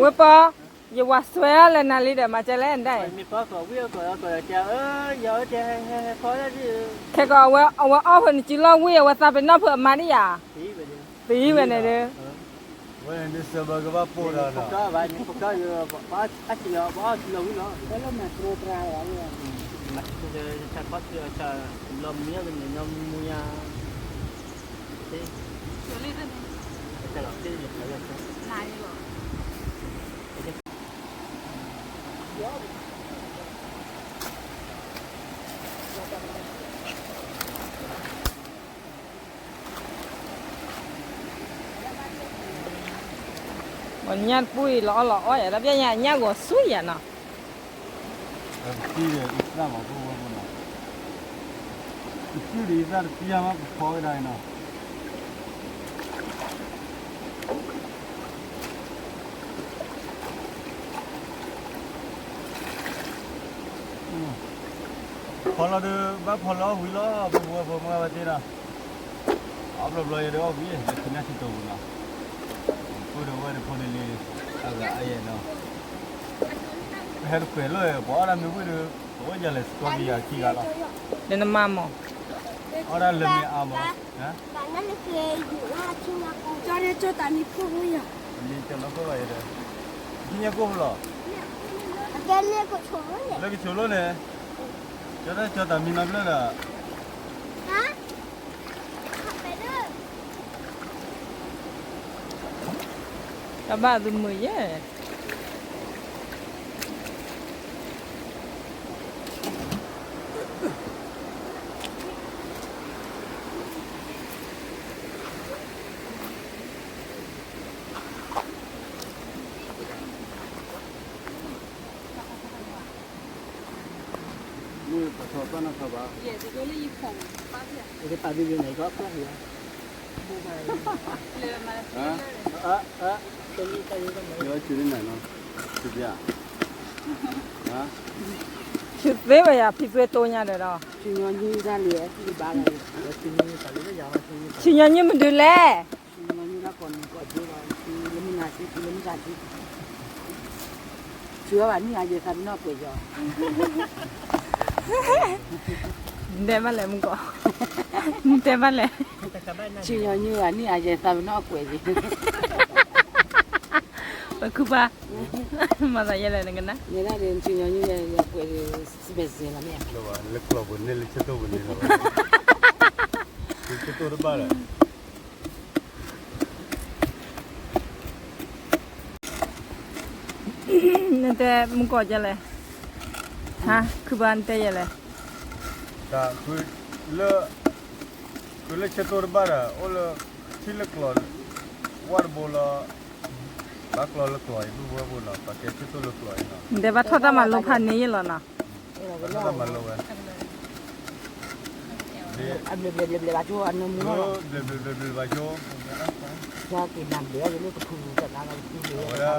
ဝဲပီ, ယဝၤစွဲအီၤလဲၤနၤလံဒီး မၤစၢၤလဲၣ်ဒၣ်အံၤ, ခဲကီးအဝဲအီၣ်ဖဲနစုလီၢ်ဝံၣ် အဝဲသးပ့ၤနီၣ်ဖုးအမါဒ်ယၤ, သံဝဲန့ၣ်ဒီး ဝဲန့ၣ်စၢဘၢကဘၣ်ပိာ်ဒီးနီၤ, ပှၤညၣ်တပူၤအံၤလီၤအီၣ်လီၤအီၣ်ယၤ တၢ်ပျဲညါအညၣ်ဂီၤဆူယၤနီၤ, တံၢ်ဒီးအံသၣ်မး ပဝဲပနီၤ, တံၢ်ဒီးအံသၣ်တပျၢ်မး ပဖီကဒါအံၤနီၤ. ဖီလီၤဒီး ဘၣ်ဖီလီၤအီၣ်ဝံၤလီၤ ပဝဲဖိမုၣ်ဝဲသ့ၣ်နီၤ, အဘျီဘျီယဲဒၣ်အီၣ်ဝံၤ လၢခံနၢ်ထံတိာ်ပူၤနီၤ, အိၣ်ဒီးဝဲဒီးဖိဒ်လံ, အဂၤအယဲၢ်နီၤ, ပဟဲတကွဲးလီၤ ပှၤအီၣ်ဒၣ်မ့ၢ်ဝံၤဒီး ပအိၣ်ယၤလဲၤစကီဘံယၤခံဂၤလီၤ, ဒီးနမၤမး, အီၣ်ဒၣ်လၢမ့ၢ်အါမး, ကၠီန့ၣ်ကၠီတၢ်မံခိၣ်ဖိယၤ, မ့ၢ်ကၠီနီၢ်ခိၣ်ဘၣ်ယဲဒီး, ဟံးညါကိၣ်ဖိလီၤ, လၢကဆိးလိန့ၣ်, ကၠီတၢ်ကၠီတၢ်မံနီတဘျီဒီး တၢ်ဘၣ်သုမုာ်ယဲၢ်, မ့ၢ်ပထီၣ်ပၢ်နီၢ်ထီၣ်ဘၣ်, ပာ်ဘံဘံန့ၣ် ကီၢ်ပၢ်ဟံၣ်, ဆူန့ၣ်နီၤ, ဆူဘျါ, ဆူသ့ဝဲယၤ ဖံသွဲတိညါဒီးဒီး, ဆူညါညူတဘၣ်လၢ, ဆူညါညူမဒုးလဲၣ် ဆူညါညူလၢကိးနံၤကိးက့ၤလီၤ, ဆူလၢမုၢ်နၤဆူ ဆူလၢမုၢ်ဆါဆူ, ဆူအီၤဘၣ်နံၣ်အါယဲၢ်သးပ့ၤနီၣ်ကွဲးယီၤ, နတဲဘၣ်လဲၣ်မုၢ်ကီး, နတဲဘၣ်လဲၣ်, ဆူညါညူဘၣ်နံၣ်အါယဲၢ်သးပ့ၤနီၣ်ကွဲးယီၤ, ပခုပှၢ်, မၤသးယဲလဲၣ်နကနၣ်, ဆူညါညူယကွဲး, စဘဲစဲလီၤမ့ၢ်, လၢကျီၢ်ပူၤန့ၣ် လၢဆၢတိၢ်ပူၤန့ၣ်လီၤ, လၢဆၢတိၢ်တဘၣ်ဒီး နတဲမုၢ်ကီးကလဲၣ်, ဟါ ခုဘၣ်နတဲယဲလဲၣ်, တၢ်, လၢ, ဃုလၢဆၢတိၢ်တဘၣ်ဒီး အိၣ်လၢ, ထံလၢကျီၢ်, ဝၣ်တဘိလီၤ, ဘၣ်ကျီၢ်လၢကျီၢ်အံၤ ဘုဝဲဘိနီၤ ပှၤကဲဆၢတိၢ်လၢကျီၢ်အံၤနီၤ, နတဲဘၣ်ထီၣ်တၢ်မၤလိဖးန့ၢ်ယဲလီၤနီၤ, ဘၣ်ထီၣ်တၢ်မၤလိဝဲ အဘျဲၣ်ဘျဲၣ်ဘျဲၣ်ဘျဲၣ်ဘၣ်ဆိ အနၢမူလီၤ, ဘျဲၣ်ဘျဲၣ်ဘျဲၣ်ဘျဲၣ်ဘၣ်ဆိ, က့ၤနၤဘျဲၣ်အဝဲလၢကထူကထူတၢ်နါလီၤ, အဝဲဒၣ်,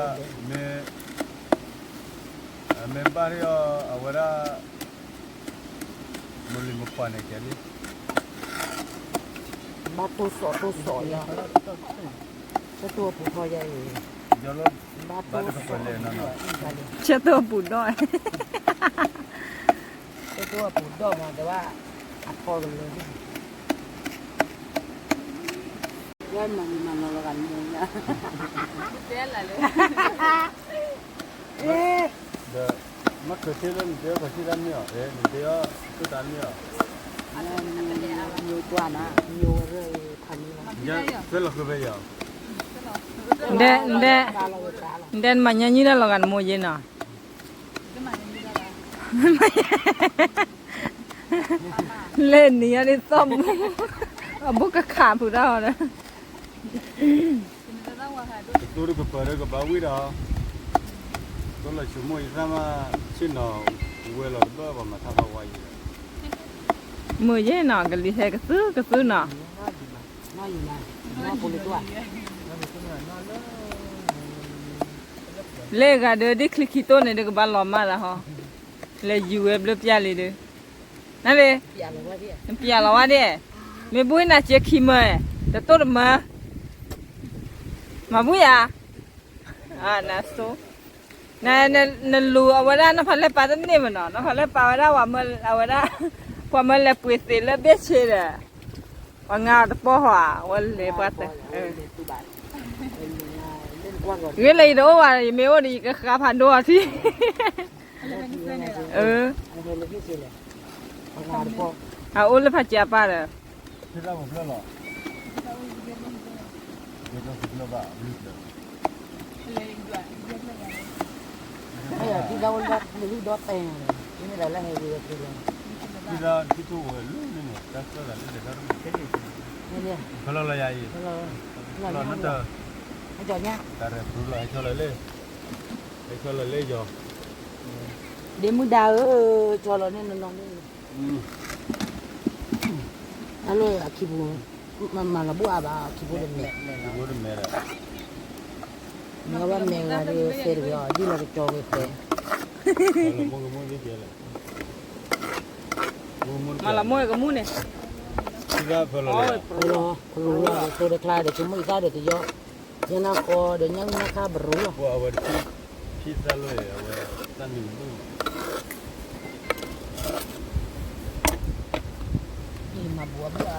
မ့ၢ်, မ့ၢ်ဘၣ်အီၤ အဝဲဒၣ်, မုၢ်လံၤမုၢ်ပှၢ်န့ၣ်ကဲလံ, ဘၣ်တိၢ်စီၣ်တိၢ်စီၣ်ယၤ, ဆၢတိၢ်အပူၤထီယၤအံၤ, ဘၣ်တိၢ်စီၣ်, ဆၢတိၢ်အပူၤဒီး, ဆၢတိၢ်အပူၤဒီးမး တဘၣ်, အထီကလၢာ်, မၤနီၤလီၤဂာ်နမိၢ်ညါ, တဲလၢ, ဒီး, မ့ၢ်ခၢၣ်ထံလၢနတဲအီၤခၢၣ်ထံတၢ်မ့ၢ်အီၤ, နတဲအီၤ, တၢ်မ့ၢ်အီၤ, ညိကွၢ်နၤ, ညိဝဲရၢၢ်ဖးန့ၣ်လီၤ, ဆွဲလီၤဃုဖဲယၤ, နတဲနမၤညါညံဒၣ်လီၤဂာ်နမိၢ်ယဲနီၤ, န လဲၣ်နံၤအဒ်သိးမူ, အဘူးကခးဖုးတၢ်အီၤဒီး, ကတိၤတကပၤဒီးကဘၣ်ဝံၣ်ဒီး, ကလီၤဆူမိၢ်ယသၣ်မး, ဆ့ၣ်နီၤ, ဝဲလီၤတဘၣ်ပှၤမၤထါထီၣ်ဝါယံၤဒီး, မုာ်ယဲၢ်နီၤ ကလံၤဟဲကသုကသုနီၤ, လၢဂၤဒီးဒ်ချံခံတိၢ်န့ၣ်ဒီးကဘၣ်လီၤမၢ်လၢဟီ, လဲၤယူၤဝဲဘျၢပျၢ်လံဒီး, န, နပျၢ်လီၤဝဲဒၣ်, မ့ၢ်ဘုနၤစ့ခံမၢ, တတိၢ်တမၢ, မၤဘုယၤ, နဆိ, နလူၤအဝဲဒၣ်နီၢ်ဖးလဲၢ်ပာ်တန့ၢ်မနီၤ, နီၢ်ဖးလဲၢ်ပာ်ဝဲဒၣ်ဝဲမၢအဝဲဒၣ်, ပှၤမၢလဲၤပှ့ၤသ့းလၢဘ့ၣ်ဆ့ဒီး, ပှၤငါတပီၢ်ဟီဧါ, ဝဲလဲၤပှၤသ့း, ဂ့ၤလၢယတအိၣ်ဘၣ် ယမ့ၢ်အိၣ်ဒီးယကဃါဖးဒိၣ်အီၤထံ, အအိၣ်လၢဖးကၠါပၢ်ဒီး, ဒ့မုၣ်ဒါဧၢ, ကၠီလီၤန့ၣ်နီၤန့ၣ်, တၢ်လၢအခံပူၤ, မၤလီၤဘူၣ်အါဘၣ် အခံပူၤတမဲာ်, မ့ၢ်အီၣ်ဘၣ်မဲာ်ဂၤဒီး စဲတဂ့ၤအီၤဒ်လီၤကကၠီဂ့ၤဃဲ, မၤလီၤမိၢ်ကမူၣ်န့ၣ်, ပလူၤလီၤ သိတကျါဒီး ဆိကမိၣ်အံသၣ်ဒီးတယီ, ညါနၢ်ဃီဒီးညၣ်အုၣ်နၢ်ခါဘရိလီၤ, အဝဲတဖံသၣ်လၢအဝဲ, တၢ်နုၤဘူၣ် မၤဘူၣ်အဘူၣ်အါ,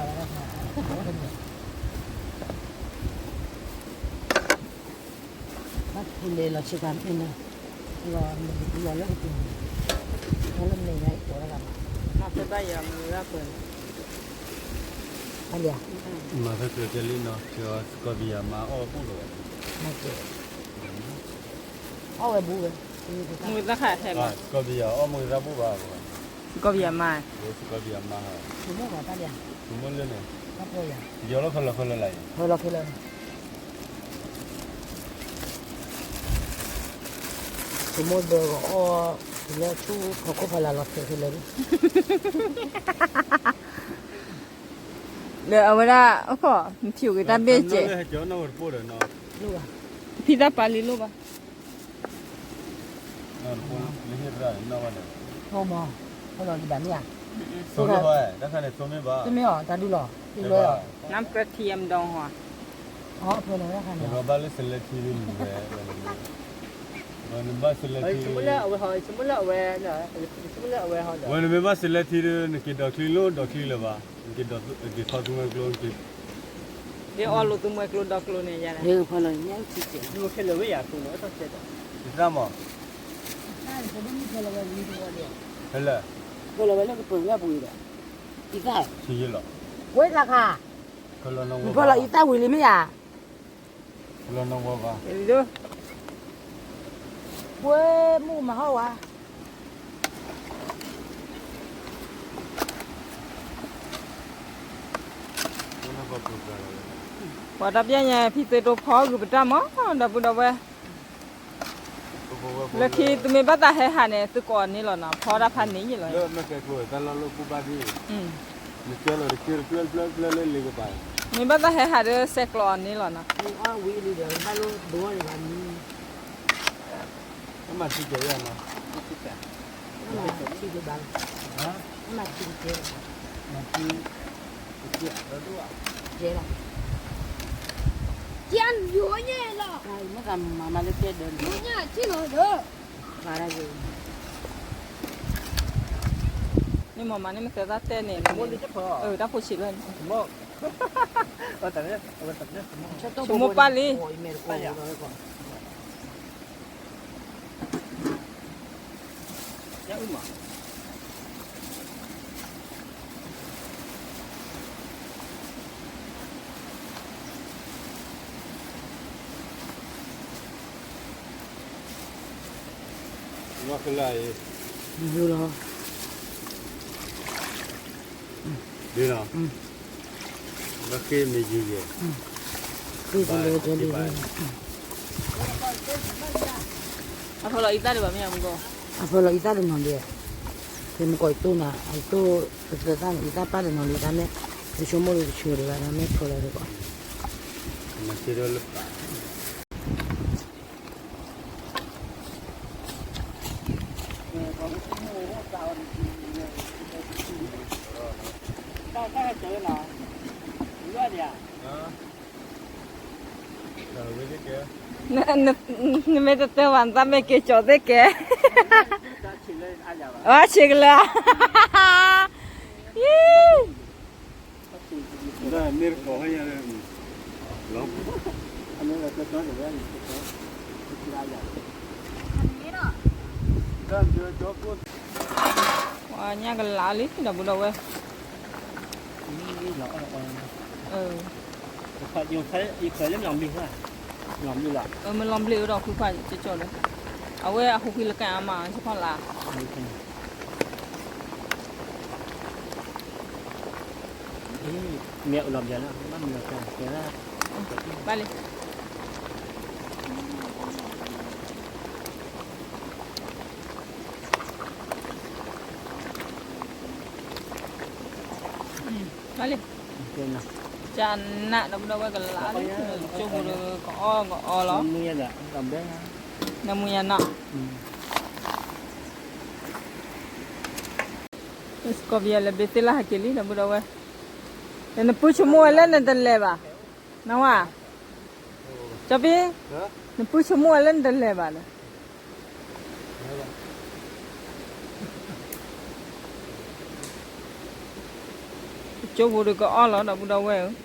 ဘၣ်ဖူလဲၤလီၤဆ့ကၤမ့ၢ်န့ၣ်, လီၤလၢကတုၤ, လီၤလၢမဲာ်ညါအံၤကီးတဂၤ, မၤဖဲဘၣ်ယၤမၤဝဲဒၣ်ပၢၤန့ၣ်, မၤဖဲကျၢၤကဲလံနီၤ, စကီဘံယၤမၤအီၣ်ဘူၣ်လီၤ, အီၣ်ဝဲဘူၣ်ဝဲ, မုၢ်သၣ်ခါဟဲဘၣ်, စကီဘံယၤအီၣ်မုၢ်သၣ်ဘူၣ်ဘၣ်, စကီဘံယၤမၤ, စကီဘံယၤမၤ, ဆိကမိၣ်လၢန့ၣ်, ယီၤလီၤခဲလၢာ်ခဲလၢာ်လၢ, ဆိကမိၣ်ဒီးအီၣ်, လၢဆူဖီခိၣ်ဖီလာ်လီၤခဲခဲလၢာ်, လၢအဝဲဒၣ်, အခီ, နထံၣ်က့ၤတၢ်ဘ့ၣ်စဲး, ဖံသၣ်ပာ်လံလိၣ်ဘၣ်, တမ့ၢ်အီၤ တၢ်ဒုးလီၤ, နမ်ကထံအမ်ဒီဟီ, ဘၣ်လၢစလဲထံဒ်န့ၣ်, နဘၣ်စလဲထံ, ဝဲနမ့ၢ်ဘၣ်စလဲထံဒီး နက့ၤဒိးချံလိၣ်ဒိးချံလၢၤဘၣ်, နက့ၤဒိး, က့ၤခီသူမှဲကျိ, ဒ်အီၣ်လိာ်သူမှဲကျိဒီးကျိန့ၣ်ယါ, ဖဲလၢ, ဖဲလၢ, ဝဲသးခါ, ဖဲလၢအံသၣ်ဝံၤလံမ့ၢ်ယါ, ပှဲၤမုၢ်မၤဟီၣ်ဝါ ပှၤတၢ်ပျဲညါ ဖံသ့တိဖီဂုာ်ပတၢ်မး ဒီပုၢ်ဒီဝဲၢ်, လၢခံသုမ့ၢ်ဘၣ်သးဟဲဟးန့ၣ် သုကိးအီၤန့ၣ်လီၤနီၤ, ဖီဒၣ်ဖးန့ၣ်ယံာ်လီၤ, မ့ၢ်ဘၣ်သးဟဲဟးဒီး ဆဲးကျိးအီၤန့ၣ်လီၤနီၤ. န့ၣ်မ့ၢ်မၤန့ၣ် မသဲသၣ်တဲန့ၣ်, တၢ်ဖိဆံးလၢန့ၣ်, ဆိကမိၣ်ပၢ်လံ. လီၤ, ဒ်နီၤ, ဘၣ်ဃ့မ့ၢ်ယုၢ်ယဲ, ဃ့တလၢကလံၤ, အဖီလီၤအံသၣ်ဒံးဘၣ်မ့ၢ်ဧါ မုၢ်ကီၢ်, အဖီလီၤအံသၣ်တနီၤဒံး, မုၢ်ကီၢ်အံတိၢ်နၤ အံတိၢ်, ပသၢသၣ်န့ၣ် အံသၣ်ပၢ်တနီၤလံ တၢ်မ့ၢ်, ယဆိကမိၣ်ဒီးတဆၢဒီးဘၣ် တၢ်မ့ၢ်ဖီလီၤဒီးကီး, နမ့ၢ်တတဲဘၣ် နသးမ့ၢ်က့ၤကၠီၤသ့ၣ်ကဲ, အဆံးကလၢာ်, ယ ပှၤညၣ်ကလးလံ ဒီပုၢ်ဒီဝဲၢ်, မ့ၢ်လီၤဘျ့ၣ်ဒီး ဃုခွါကၠီကၠီဒီး, အဝဲအဟူးကွံာ်လၢကၣ်အါမး ကဖီလာ်, မ့ၢ်လီၤဘျ့ၣ်လၢ ဘၣ်လံ ဘၣ်လံ, ကနးဒီပုၢ်ဒီဝဲၢ်ကလးလံ, ကၠိဖိဒီးကအီၣ်ကအီလီၤ, နမူယၤနီၤ, စကီးပယီၤလဲၤဘ့သ့ၣ်လၢဟဲက့ၤလံ ဒီပုၢ်ဒီဝဲၢ်, နပုၢ်ဆိကမိၣ်ဝဲလၢနတလဲၤဘၣ်, နဝဲ, ကၠီပံ, နပုၢ်ဆိကမိၣ်ဝဲလၢနတလဲၤဘၣ်ဒီး ကၠိဖိဒီးကအီၣ်လီၤ ဒီပုၢ်ဒီဝဲၢ်ဧၢ,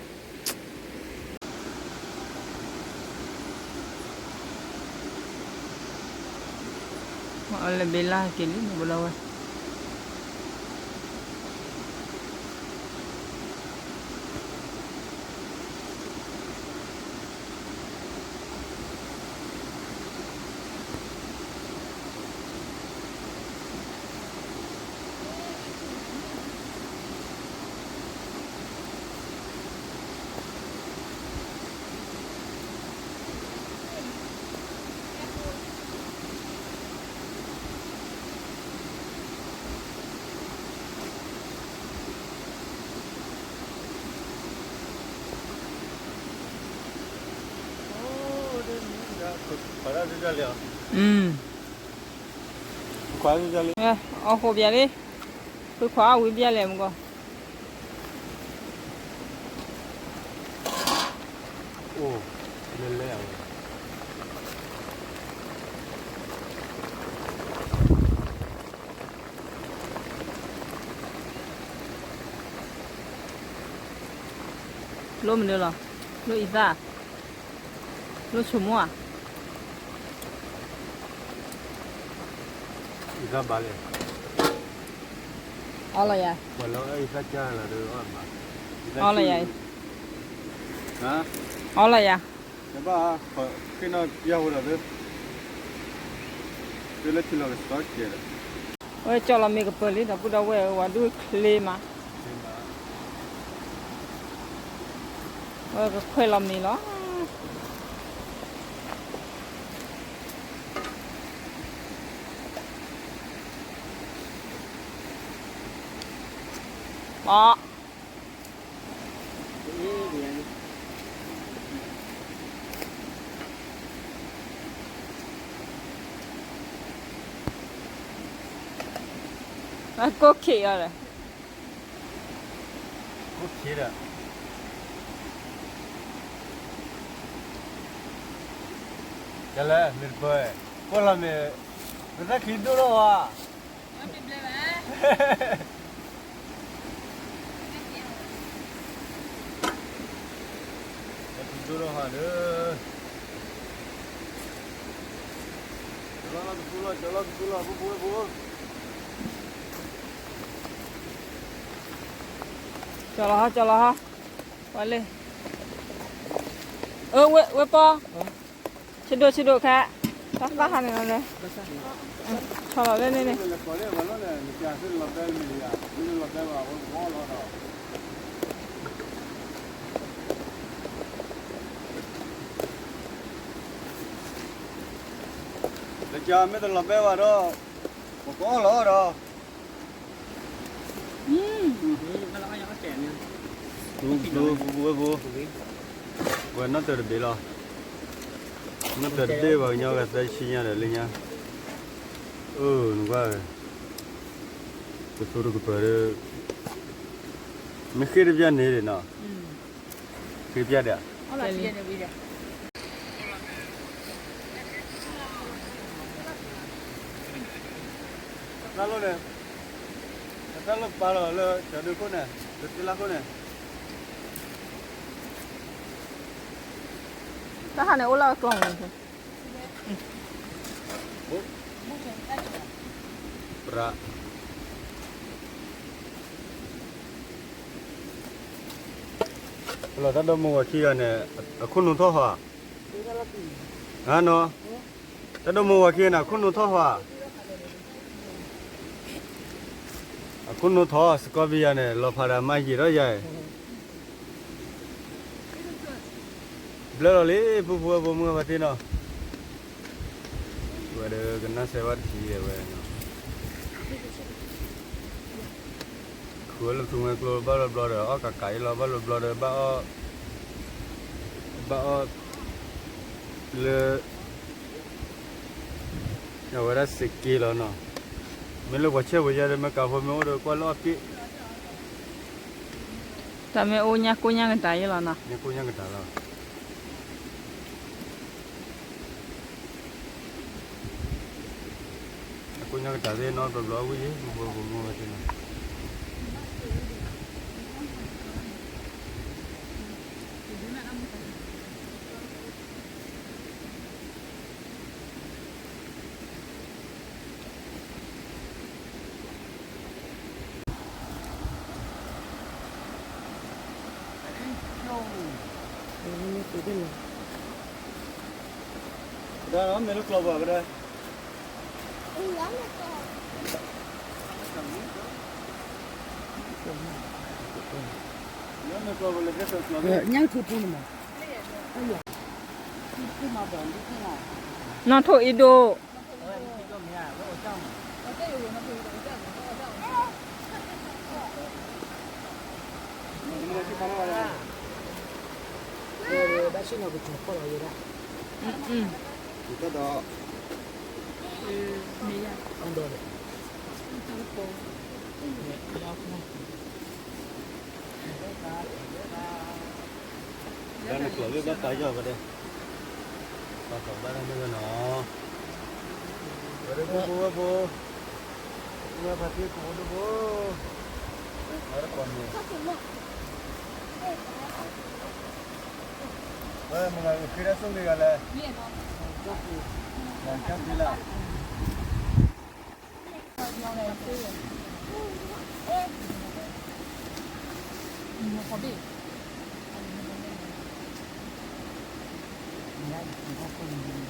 လဲၤဘ့လၢဟဲက့ၤလံ ဒီပုၢ်ဒီဝဲၢ်. အီၣ်ဃိဘၣ်လံ, ဖုခွါဝံၤဘၣ်လဲၣ်မကီၢ်. လိၣ်မနုၤလီၤ, လိၣ်အံသၣ်, လိၣ်ဆိကမိၣ်ဧါ. အံသၣ်ဘၣ်လဲၣ်, အီလီၤယၤ, အီလီၤယၤ, အီလီၤယၤ, ဘၣ်, ဃ့နီၢ်ပျၢ်ဝဲဒီး, လၢထံလီၤကစီၣ်ကဲးဒီး, ဝဲကၠီလီၤမ့ၤကပၢၤလံ ဒီပုၢ်ဒီဝဲၢ်ဧၢ, ဝဲဒုးချ့မး, ဝဲကခွဲးလီၤမ့ၤလီၤ. အီ, အကိၣ်ခ့းအီၤဒီး, ကိၣ်ခ့းဒီး, ကလဲၣ် မ့ၢ်တပၢၢ်, ကွၢ်လီၤမ့ၢ်, ပသးချံဒိၣ်ထီၣ်ဝဲ ဒိၣ်ထီၣ်ဟးဒီး, ကလီၤတကူလီၤ ကလီၤတကူလီၤ ဖိဖိဝဲၢ်ဖိ, ကလီၤဟီ ကလီၤဟီ, ဝဲလၢ, အၢ ဝဲ ဝဲပီ, ဆဒိၣ်ဆဒိၣ်ခါ, တၢ်သၣ်ခါန့ၣ်လီၤ, ဆီလီၤလၢန့ၣ်န့ၣ်, လီၤတဲဘၣ်, လီၤတဲဘၣ်, ဝဲဘီလီၤဒီး, ယမ့ၢ်တလီၤဘဲဘၣ်ဒီး ပကအီၣ်လီၤဒီး ပူဖိ ဝဲနီၣ်တၢၤတဘ့ၣ်လီၤ. နီၣ်တၢၤတဘ့ၣ် ပှၤကညီဂၤသၢဆံညါဒီးလၢညါ အိၣ်နကွၢ် ကသူတကပၤဒီး မ့ၢ်ဃ့တပျၢ်န့ၣ်နီၤ ဃ့ပျၢ်ဒီး တၢ်လိၣ်န့ၣ် တၢ်လိၣ်ပာ်လီၤလၢကၠီဒုခိၣ်န့ၣ် လၢသ့လါခိၣ်န့ၣ် တၢ်ဟးန့ၣ်အိၣ်လၢအကျီၢ်မး ပြး လီၤတၢ်ဒိၣ်မူဝၤခံဂၤန့ၣ် အခိၣ်နူာ်ထီၣ်ဟီဧါနီၤ, တၢ်ဒိၣ်မူဝၤခံဂၤန့ၣ် အခိၣ်နူာ်ထီၣ်ဟီဧါ, အခိၣ်နူာ်ထီၣ် စကီးဘံယၤန့ၣ် လီၤဖးဒီးမၤယံာ်ထီၣ်ယၤအံၤ ဘျၢလီၤလံ ပူဖိဝဲၢ်ဖိမုၢ်ဂၤဖါတံၢ်နီၤ, ဝဲဒီးကနၣ်စဲးဝဲတထံၣ်ဝဲနီၤ, ခူဝဲလၢသူမှဲကျိဘၣ်လီၤဘျီဒီး အီၣ်ကးကးအံၤလီၤ ဘၣ်လီၤဘျီဒီး ဘၣ်အီၣ် ဘၣ်အီၣ် လၢ အဝဲဒၣ်စ့းက့လီၤနီၤ, မ့ၢ်လၢပှၤဆဲးပှၤယဲဒီး မ့ၢ်ကးဖိမ့ၢ်အိၣ်ဒီး ကွၢ်လၢအီၣ်က့ၣ် တၢ်မ့ၢ်အိၣ်ညါကိၣ်ညါကတၢၢ်ယဲလီၤနီၤ, ညါကိၣ်ညါကတၢၢ်လီၤ, အကိၣ်ညါကတၢၢ်သ့ၣ်နီတဘျီဘျီဝံၤယဲ ပူဖိဝဲၢ်ဖိမုၢ်ဂၤဖါတံၢ်နီၤ ကဒါမ့ၢ်လၢကျီၢ်ဘၣ်ကဒါ,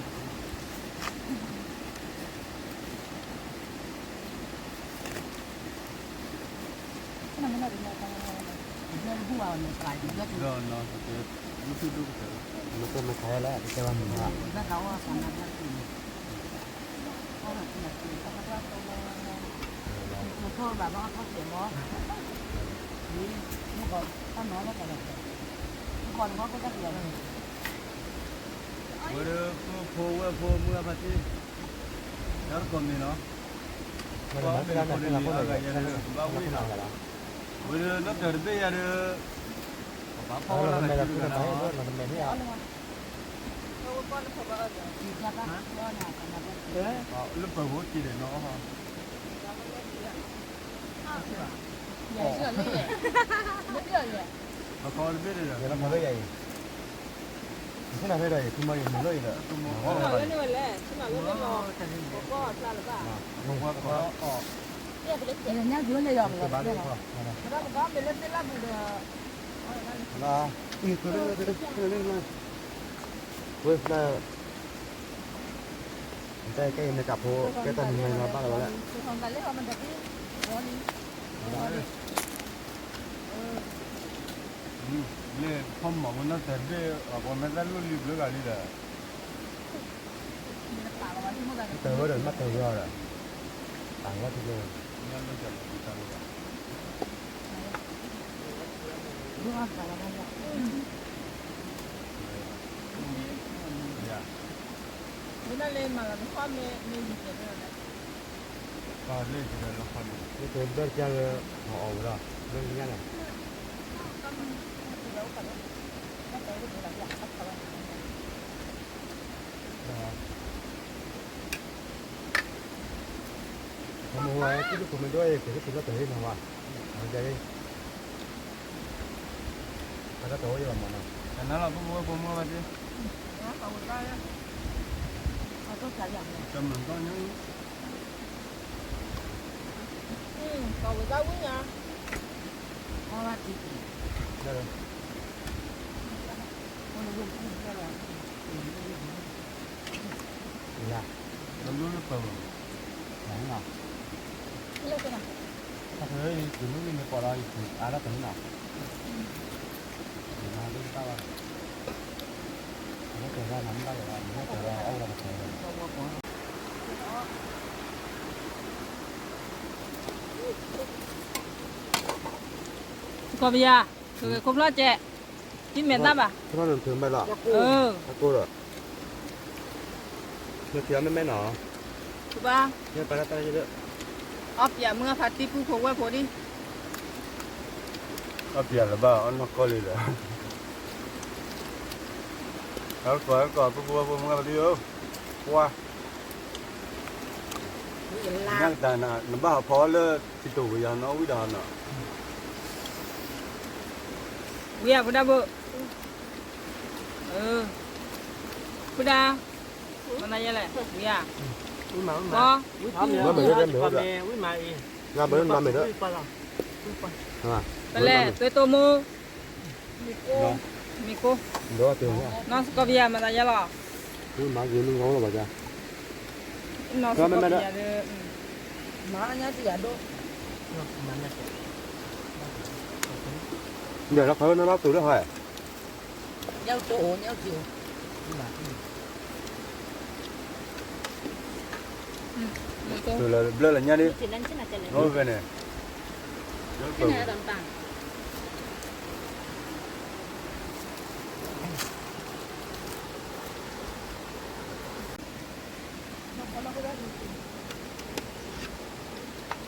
လၢမ့ၢ်ကျီၢ်ဘၣ်လၢကျီၢ်, ညၣ်ထူပူန့ၣ်မး, နီၢ်ထိၣ်အ့ဒိၣ် ဘၣ်ဆ့ၣ်နီၤကထီၣ်ဖီၣ်လီၤဝဲဒၣ်, ဒီး တၢ်န့ၣ်ကျိးလၢဘၣ်ပာ်ယီၤကဒဲ, ပာ်ထီၣ်ဘၣ်တၢ်မ့ၢ်ဝဲနီၤ, ဝဲဒၣ်ပူဖိဝဲၢ်ဖိ, မ့ၢ်ဖါတံၢ်ကိးဒိၣ်ဖိ, ဝဲဒၣ်ကိးမံၤ, ဝဲမ့ၢ်ဂၤဃ့ဒၣ်ဆိၣ်ဂ့ၤဂၤလဲၣ်, ကၠီၣ်ဖံလၢ ဝဲဒၣ်ပူဖိဝဲၢ်ဖိမုၢ်ဂၤဖါတံၢ်, ဒီးကိးမံၤနီၤ, ပှၤအီၣ်မ့ၤဖိန့ၣ်န့ၣ် အဂၤယဲဒၣ်ကဘၣ်ဝံၣ်နီၤ, ဝဲဒၣ်နီၢ်တၢၤတဘ့ၣ်ယဲဒၣ်, ပဘၣ်ဖီၣ်ဝဲလၢဂၤစုတဂၤနီၤ, လၢပၢၤဖိတ့ၢ်ဒီးနီၤ, ပကီၢ်တဘ့ၣ်ဒီး ဆ့ၣ်နီၤဖဲဒီး ယဆိကမိၣ်ယမ့ၢ်လီၤအံၤဒီး ဝဲဖျါ နတၢ်ကဲအံၤနကးဖိ ကဲတၢ်နံၤမံၤလီၤဘၣ်လီၤဝဲလၢ လၢဖီမီၤဖိနီၢ်တၢၤတဘ့ၣ် အပှၤမဲာ်သၣ်လိၣ်လံဘျုးဂၤလံဒီး တၢ်ဝဲဒီး မ့ၢ်တၢ်ဝဲဒီး တၢ်ဝဲတက့ၢ်. မ့ၢ်လၢမၤလီၤနခီမ့ၢ် မ့ၢ်ယူၤကဲၤလၢ လၢတဘျီတကါလၢ အီၣ်အီၣ်ဝဲဒီး လၢညါန့ၣ် မ့ၢ်ဝဲ ကံၣ်ဒိၣ်ခိၣ်မ့ၢ်ဒိၣ်အံၤ က့ၤက့ၤလၢတၢ်ဟ့ၣ်နီၤဝဲ အဝဲဒၣ် အတၢ်တအိၣ်ယဘၣ်မးနီၤ တၢ်နါလီၤ ပှၤဖိဝဲၢ်ဖိမုၣ်ဘၣ်သ့ၣ် တၢ်မၤနီၤ ကဝဲၤသးဝံၣ်ညါ အီၣ်ဘၣ်တံၢ်တံၢ် လၢ လၢပၢ် လၢ တၢ်ဖဲ ယတုၤမ့ၢ်မ့ၢ်ပှၤဒီး ယတုၤအါဒၣ်တၢ်နီၤ ယမၤဒ်တၢ်ဘၣ် ယမ့ၢ်တဲဒၣ်နၤမ့ၢ်ဘၣ်လီၤ ယမ့ၢ်တဲဒၣ်အအိၣ်ဒီးပတဲလီၤ ကီၢ်ပယၤ ထုးဂဲၤခိၣ်ဖျီၣ်ကဲး ဟံးမဲာ်သၣ်ဘၣ် ခိၣ်ဖျီၣ်န့ၣ်ထုးမဲာ်လီၤ အကိၢ်ဒီး နထံၣ်အီၤမ့ၢ်မဲာ်နီၤ ဘၣ် အီၣ်ပျဲမုၢ်အဖးတံၢ်ပူဖိဝဲၢ်ဖိဒံး အီၣ်ပျဲလၢၤဘၣ် အီၣ်နီၢ်ကီၢ်လံဒီး အကိၢ်အကိၢ် ပူဖိဝဲၢ်ဖိမုၢ်အဖးတံၢ်ဧၢ ကွၢ် ညါကတၢၢ်နဘၣ်ဟးဖီလၢ ထံတိၢ်ဝံၤယၤနီၤ ဝံၤယၤနီၤ ဝံၤယၤ ပုဒၣ်ဘိၣ် ပုဒၣ် မနုၤယဲလဲၣ် ဝံၤယၤ ဝံၤမး ဝံၤမး ဝံၤမး ဝံၤမး ဝံၤမး ပလဲၣ် သွဲတိၢ်မူ မ့ၢ်ကိၢ် နီၢ်စကီးပယၤ မနုၤယဲလီၤ မၤက့ၤမုၢ်ဂီၤလီၤဘၣ်ကါ နီၢ်စကီးပယၤဒီး မၤညါတယၤဒိၣ် ဒီးလီၤခီလၢနဘၣ်သူၣ်လၢဟီ ညၣ်တိၢ်အိၣ် ညၣ်တိၢ်အိၣ်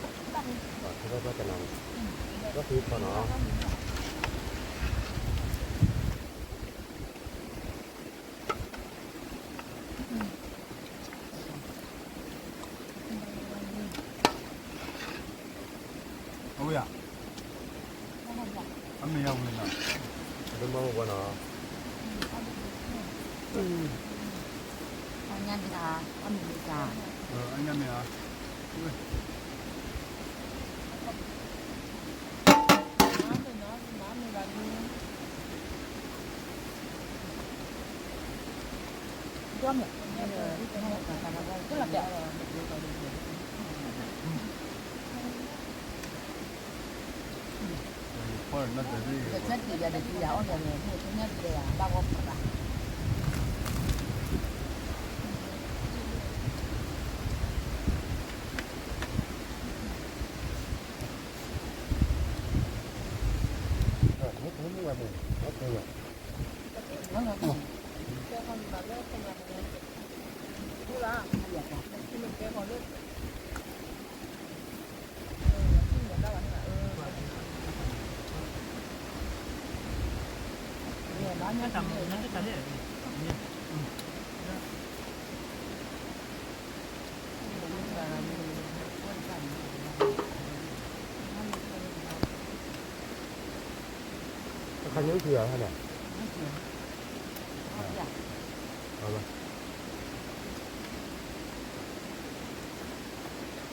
သူၣ်လၢဘျၢလၢညါဒ် အိၣ်ဖဲန့ၣ် အဝဲယၤ အမ့ၢ်ယၤဝဲနီၤ အဒိမါဝဲနီၤ အညါမ့ၢ်ဧါ အမ့ၢ်ဧါ အခါညိထံၣ်အီၤဟဲန့ၣ် တၢ်ဂ့ၤလၢ မ့ၢ်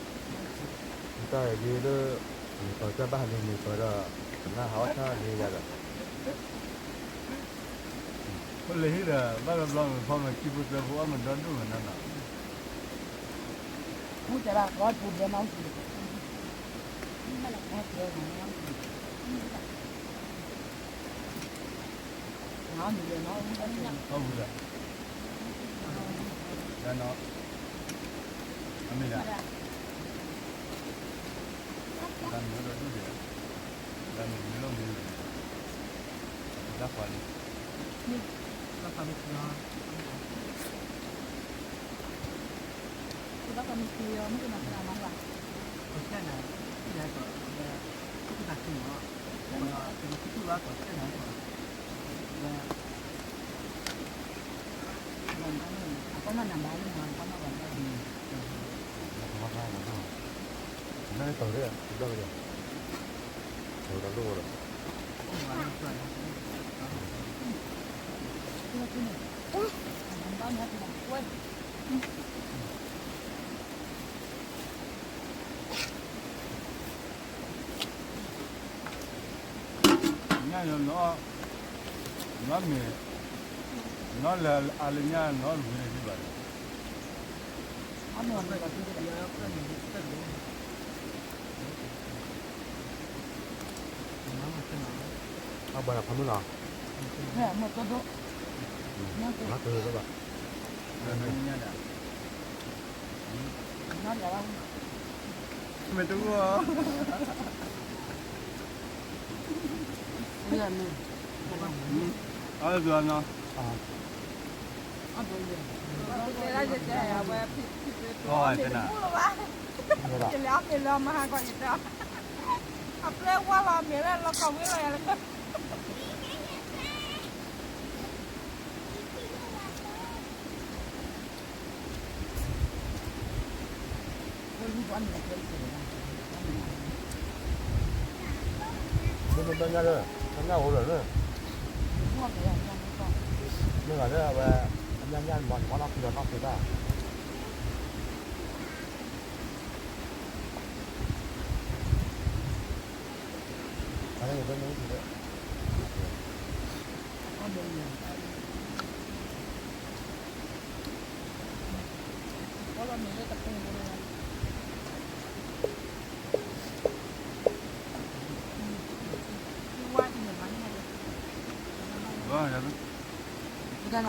ပၢ်ကဘၣ်လံ မ့ၢ်ပၢ်ဒီး ကနၣ်ဟးအီၣ်ဆၣ်လံယၤဒီး အိၣ်လၢဟံၣ်ဒီး ဘၣ်ဘျီဘျီမ့ၢ်ဖီမ့ၢ်ခံဖိသၢဖိ အီၣ်မ့ၢ်ဒီဒူၣ်မ့ၢ်နီၤနီၤ အီၣ်ဝံၤဒီး တၢ်နီၤ အမ့ၢ်ဒၣ် တၢ်မ့ၢ်ဒီးဒိၣ်ဒဲး, တၢ်မ့ၢ်မ့ၢ်လီၤမ့ၢ်လီၤ, တၢ်ခွါလံ, တၢ်ခွါမ့ၢ်ခံလီၤ, တၢ်ခွါမ့ၢ်ခံလီၤ မ့ၢ်ကမၤသနာ်မၤလၢ်, ကဆဲနၤ, ကဆဲနၤကီး, ကသးခံမီၤ, ကမၤခံထူၣ်ဘၣ်ကီးဆဲနၤကီး, အကီၢ်နီၢ်နၤဘၣ်လၢမၤအကီၢ်နီၢ်ဘၣ်လၢ လၢတီၤရၢၢ်, ဒီးကဒီး, ညၣ်ယီၤနီၢ်, နီၢ်မ့ၢ်, နီၢ်လၢအါလၢညၣ်နီၢ်တဝံၤန့ၣ်ဒံးဘၣ်, အဘၣ်ဖးမုၢ်နီၤ, မ့ၢ်တဂီၢ်, အီၣ်လၢသူအနီၤ, ယလဲၤအီၣ်မ့ၤလၢမဟါကီးယတၢ်, အပျဲၢ်ဝါလီၤမ့ၤလၢလီၤကီၢ်ဝံၤလီၤယၤလၢ မ့ၢ်မ့ၢ်ညါလၢ, တၢ်ညၣ်အိၣ်လၢာ်လၢ, မ့ၢ်ဂၤလၢအဝဲ, အညၣ်ညၣ်မၤန့ၣ် မၤနီၢ်ခံဒီးနီၢ်သ့ဘၣ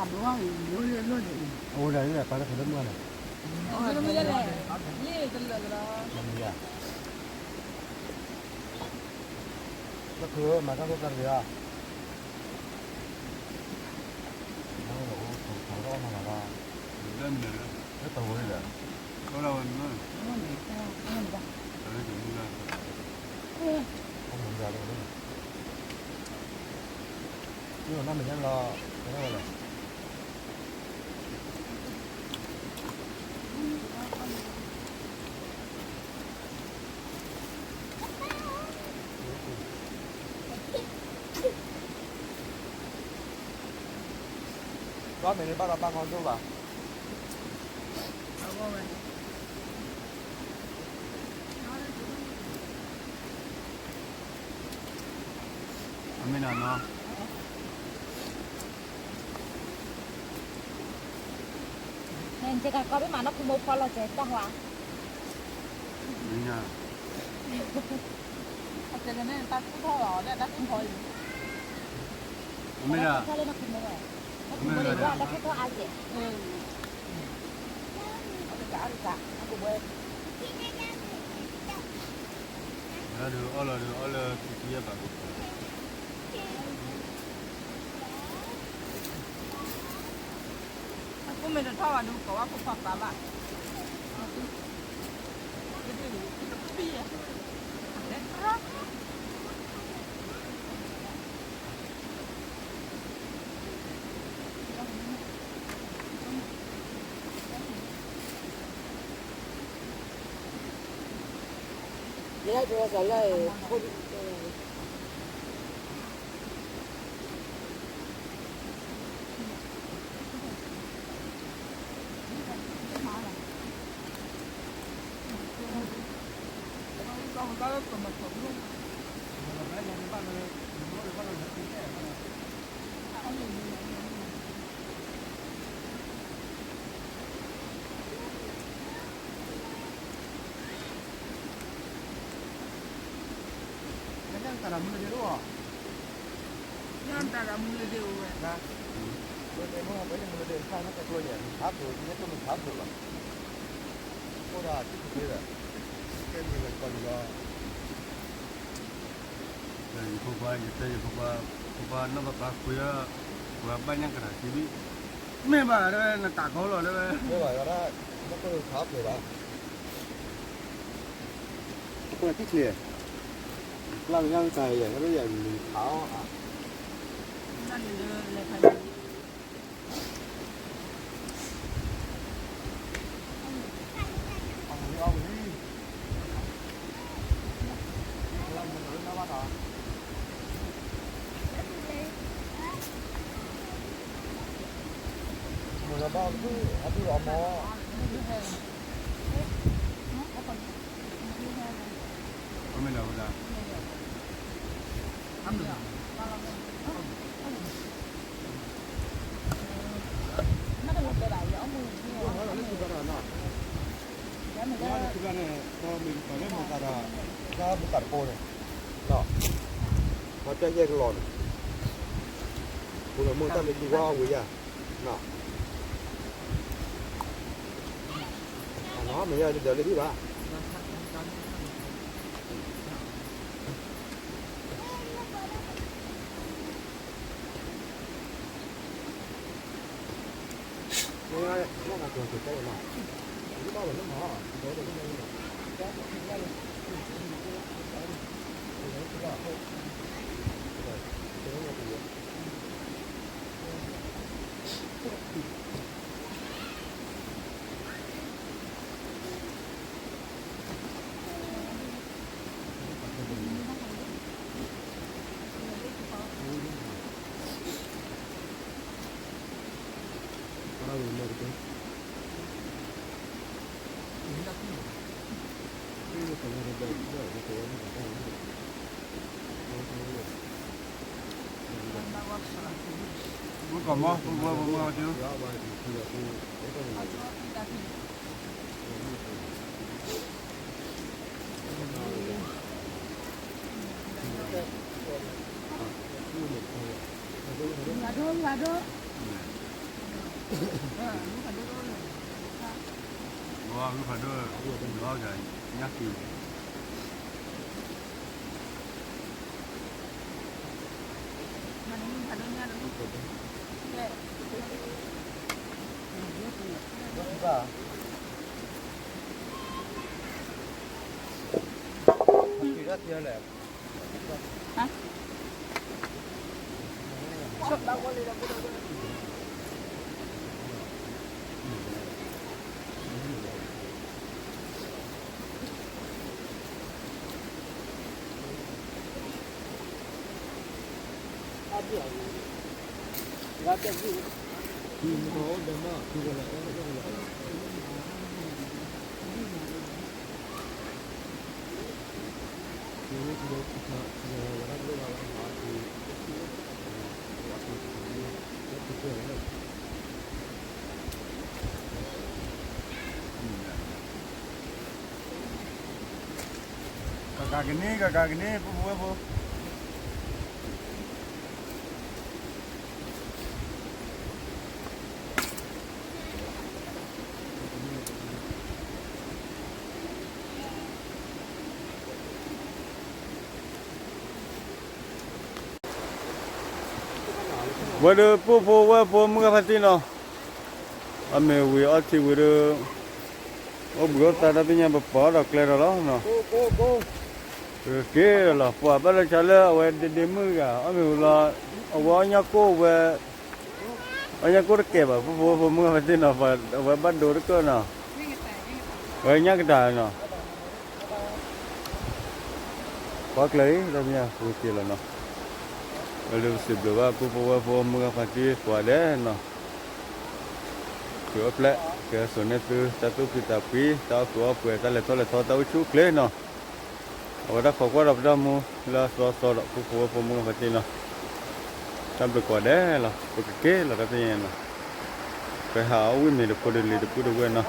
်, အဝဲန့ၣ်, အဝဲဒၣ်လၢပှၤလၢဖဲလၢမုၢ်ဂၤန့ၣ်, လၢခုမၤတၢ်ဖိတၢ်တဂ့ၤဧါ, လၢတဝီန့ၣ်, မ့ၢ်နီၢ်မဲာ်ညါလီၤ, ဝဲဒၣ်ဝဲလဲၣ်. ဘၣ်မ့ၢ်လၢဘၣ်ဒီးဘၣ်ခီဒိၣ်ဘၣ်. အမ့ၢ်နီၤနီၤ, နကကီးဘ့ၣ်မးနီၢ်ခူမိၢ်ဖီလီၤစဲးတၢ်ဟွါ, အတဲန့ၣ်တၢ်ကူၣ်ထီၣ်လီၤ တၢ်ကူၣ်ထီၣ်အံၤ, အမ့ၢ်ဒၣ်, အမ့ၢ်ဒၣ်, တၢ်ကူၣ်ထီၣ်အါစဲး, အကစၢ်အကစၢ်, အကဘှဲ အီၣ်လီၤဒီးအီၣ်လၢခံဆံယဲၢ်ဘးကီး, အကူမ့ၢ်တထီၣ်ဘၣ်ဒီး ကိးဘၣ်ဖိခွါပၢ်ဘၣ်, ယဲဒၣ်တဝီစးလၢ, တၢ်မူလၢဒ့အိၣ်, တၢ်မူလၢဒ့အိၣ်ဝဲ, မူလၢဒ့အိၣ်ဝဲ, မူလၢဒ့အိၣ်ဝဲ, မူလၢဒ့အိၣ်ဝဲ, မူလၢဒ့အိၣ်ဝဲ, မူလၢဒ့အိၣ်ဝဲ, အိၣ်ဒီးထံၣ်က့ၤဒီး ကဲမံၤလၢကီၢ်လီၤ. ယဖိခွါ ယတဲယဖိခွါ, ဖိခွါနီၢ်ပၢ်ပၢ်ခွံ, ပှၤဘၣ်ညၣ်ကရၤခံဘံၣ်, မ့ၢ်ဘၣ်တဲဝဲ နတးကီလီၤတဲဝဲ, မ့ၢ်ဘၣ်ယၤဒၣ် နကအိၣ်ခးဖျဲးဘၣ်, အဃိထံၣ်ချ့, ကျါကညါကတၢၢ်ယဲၢ် နကယဲၢ်မံၤခးအီၤ, မ့ၢ်လီၤဘၣ်အဒူၣ်အမီၤ, အမ့ၢ်လီၤဝဲဒၣ်, လၢနထံၣ်ဘၣ်န့ၣ် ပမ့ၢ်ပှၤလၢမၤသးဒီး တၢ်ဘူၣ်သးတပိၤန့ၣ်, ပှၤပျဲယဲၢ်ကလီၤန့ၣ်, ပူၤလီၤမိၢ်တၢ်မ့ၢ်တူၢ်ဝါဝံၤယၤ, နီၢ်, မ့ၢ်ယၤတဒၢးလၢဟံၣ်ဘၣ်. ကကးကန့ၢ် ကကးကန့ၢ် ပုၢ်ဖိဝဲၢ်ဖိ ဝဲဒၣ်ပုၢ်ဖိဝဲၢ်ဖိမုၢ်ဂၤဖါတံၢ်နီၤ, အမ့ၢ်ဝံၤအီထံဝံၤဒီး အိၣ်ဘှံးအိၣ်သါတၢ်သ့ၣ်ညါပပီၤဒီးကျဲဒီးလီၤနီၤ, ကက့ၤဒီးလီၤ ပှၤဘၣ်လၢဆါလၢအဝဲဒ့ဒ့မုၣ်ဂၤ အီၣ်မ့ၤဝံၤလီၤ, အဝဲအီၣ်ညၣ်ကိၢ်ဝဲ, အီၣ်ညၣ်ကိၢ်တကဲဘၣ် ပုၢ်ဖိဝဲၢ်ဖိမုၢ်ဂၤဖါတံၢ်နီၤ, အဝဲဘၣ်ဒိတကၢၢ်နီၤ, အဝဲညၣ်ကတၢၢ်နီၤ ပှၤကျၢၤအံၤ တၢ်သ့ၣ်ညါပူၤက့ၤလီၤနီၤ, ဝဲလၢပစံးဘျုးဘၣ်ပုၢ်ဖိဝဲၢ်ဖိမုၢ်ဂၤဖါတံၢ်ကိးဂၤဒဲးနီၤ, သုအိၣ်ဖျဲၣ် ကဲစိာ်န့ၢ်သု တၢ်သူၣ်ဖှံသးဖှံ တၢ်အီၣ်ကုးအီၣ်ပှဲၤ တၢ်လဲၤထီၣ်လဲၤထီ တၢ်အိၣ်ဆူၣ်အိၣ်ချ့နီၤ, အဝဲဒၣ်ခိးကွၢ်ဒီးပတၢ်မူလၢအသီသီဒီး ပုၢ်ဖိဝဲၢ်ဖိမုၢ်ဂၤဖါတံၢ်နီၤ, တၢ်ဘျုးကိးဂၤဒဲးလီၤ ပကက့ၤလီၤ တၢ်သ့ၣ်ညါနီၤ, ပဟးအီၣ်ဝံၣ်မ့ၤတဖိတလံၤတပုၢ်တဝဲၢ်နီၤ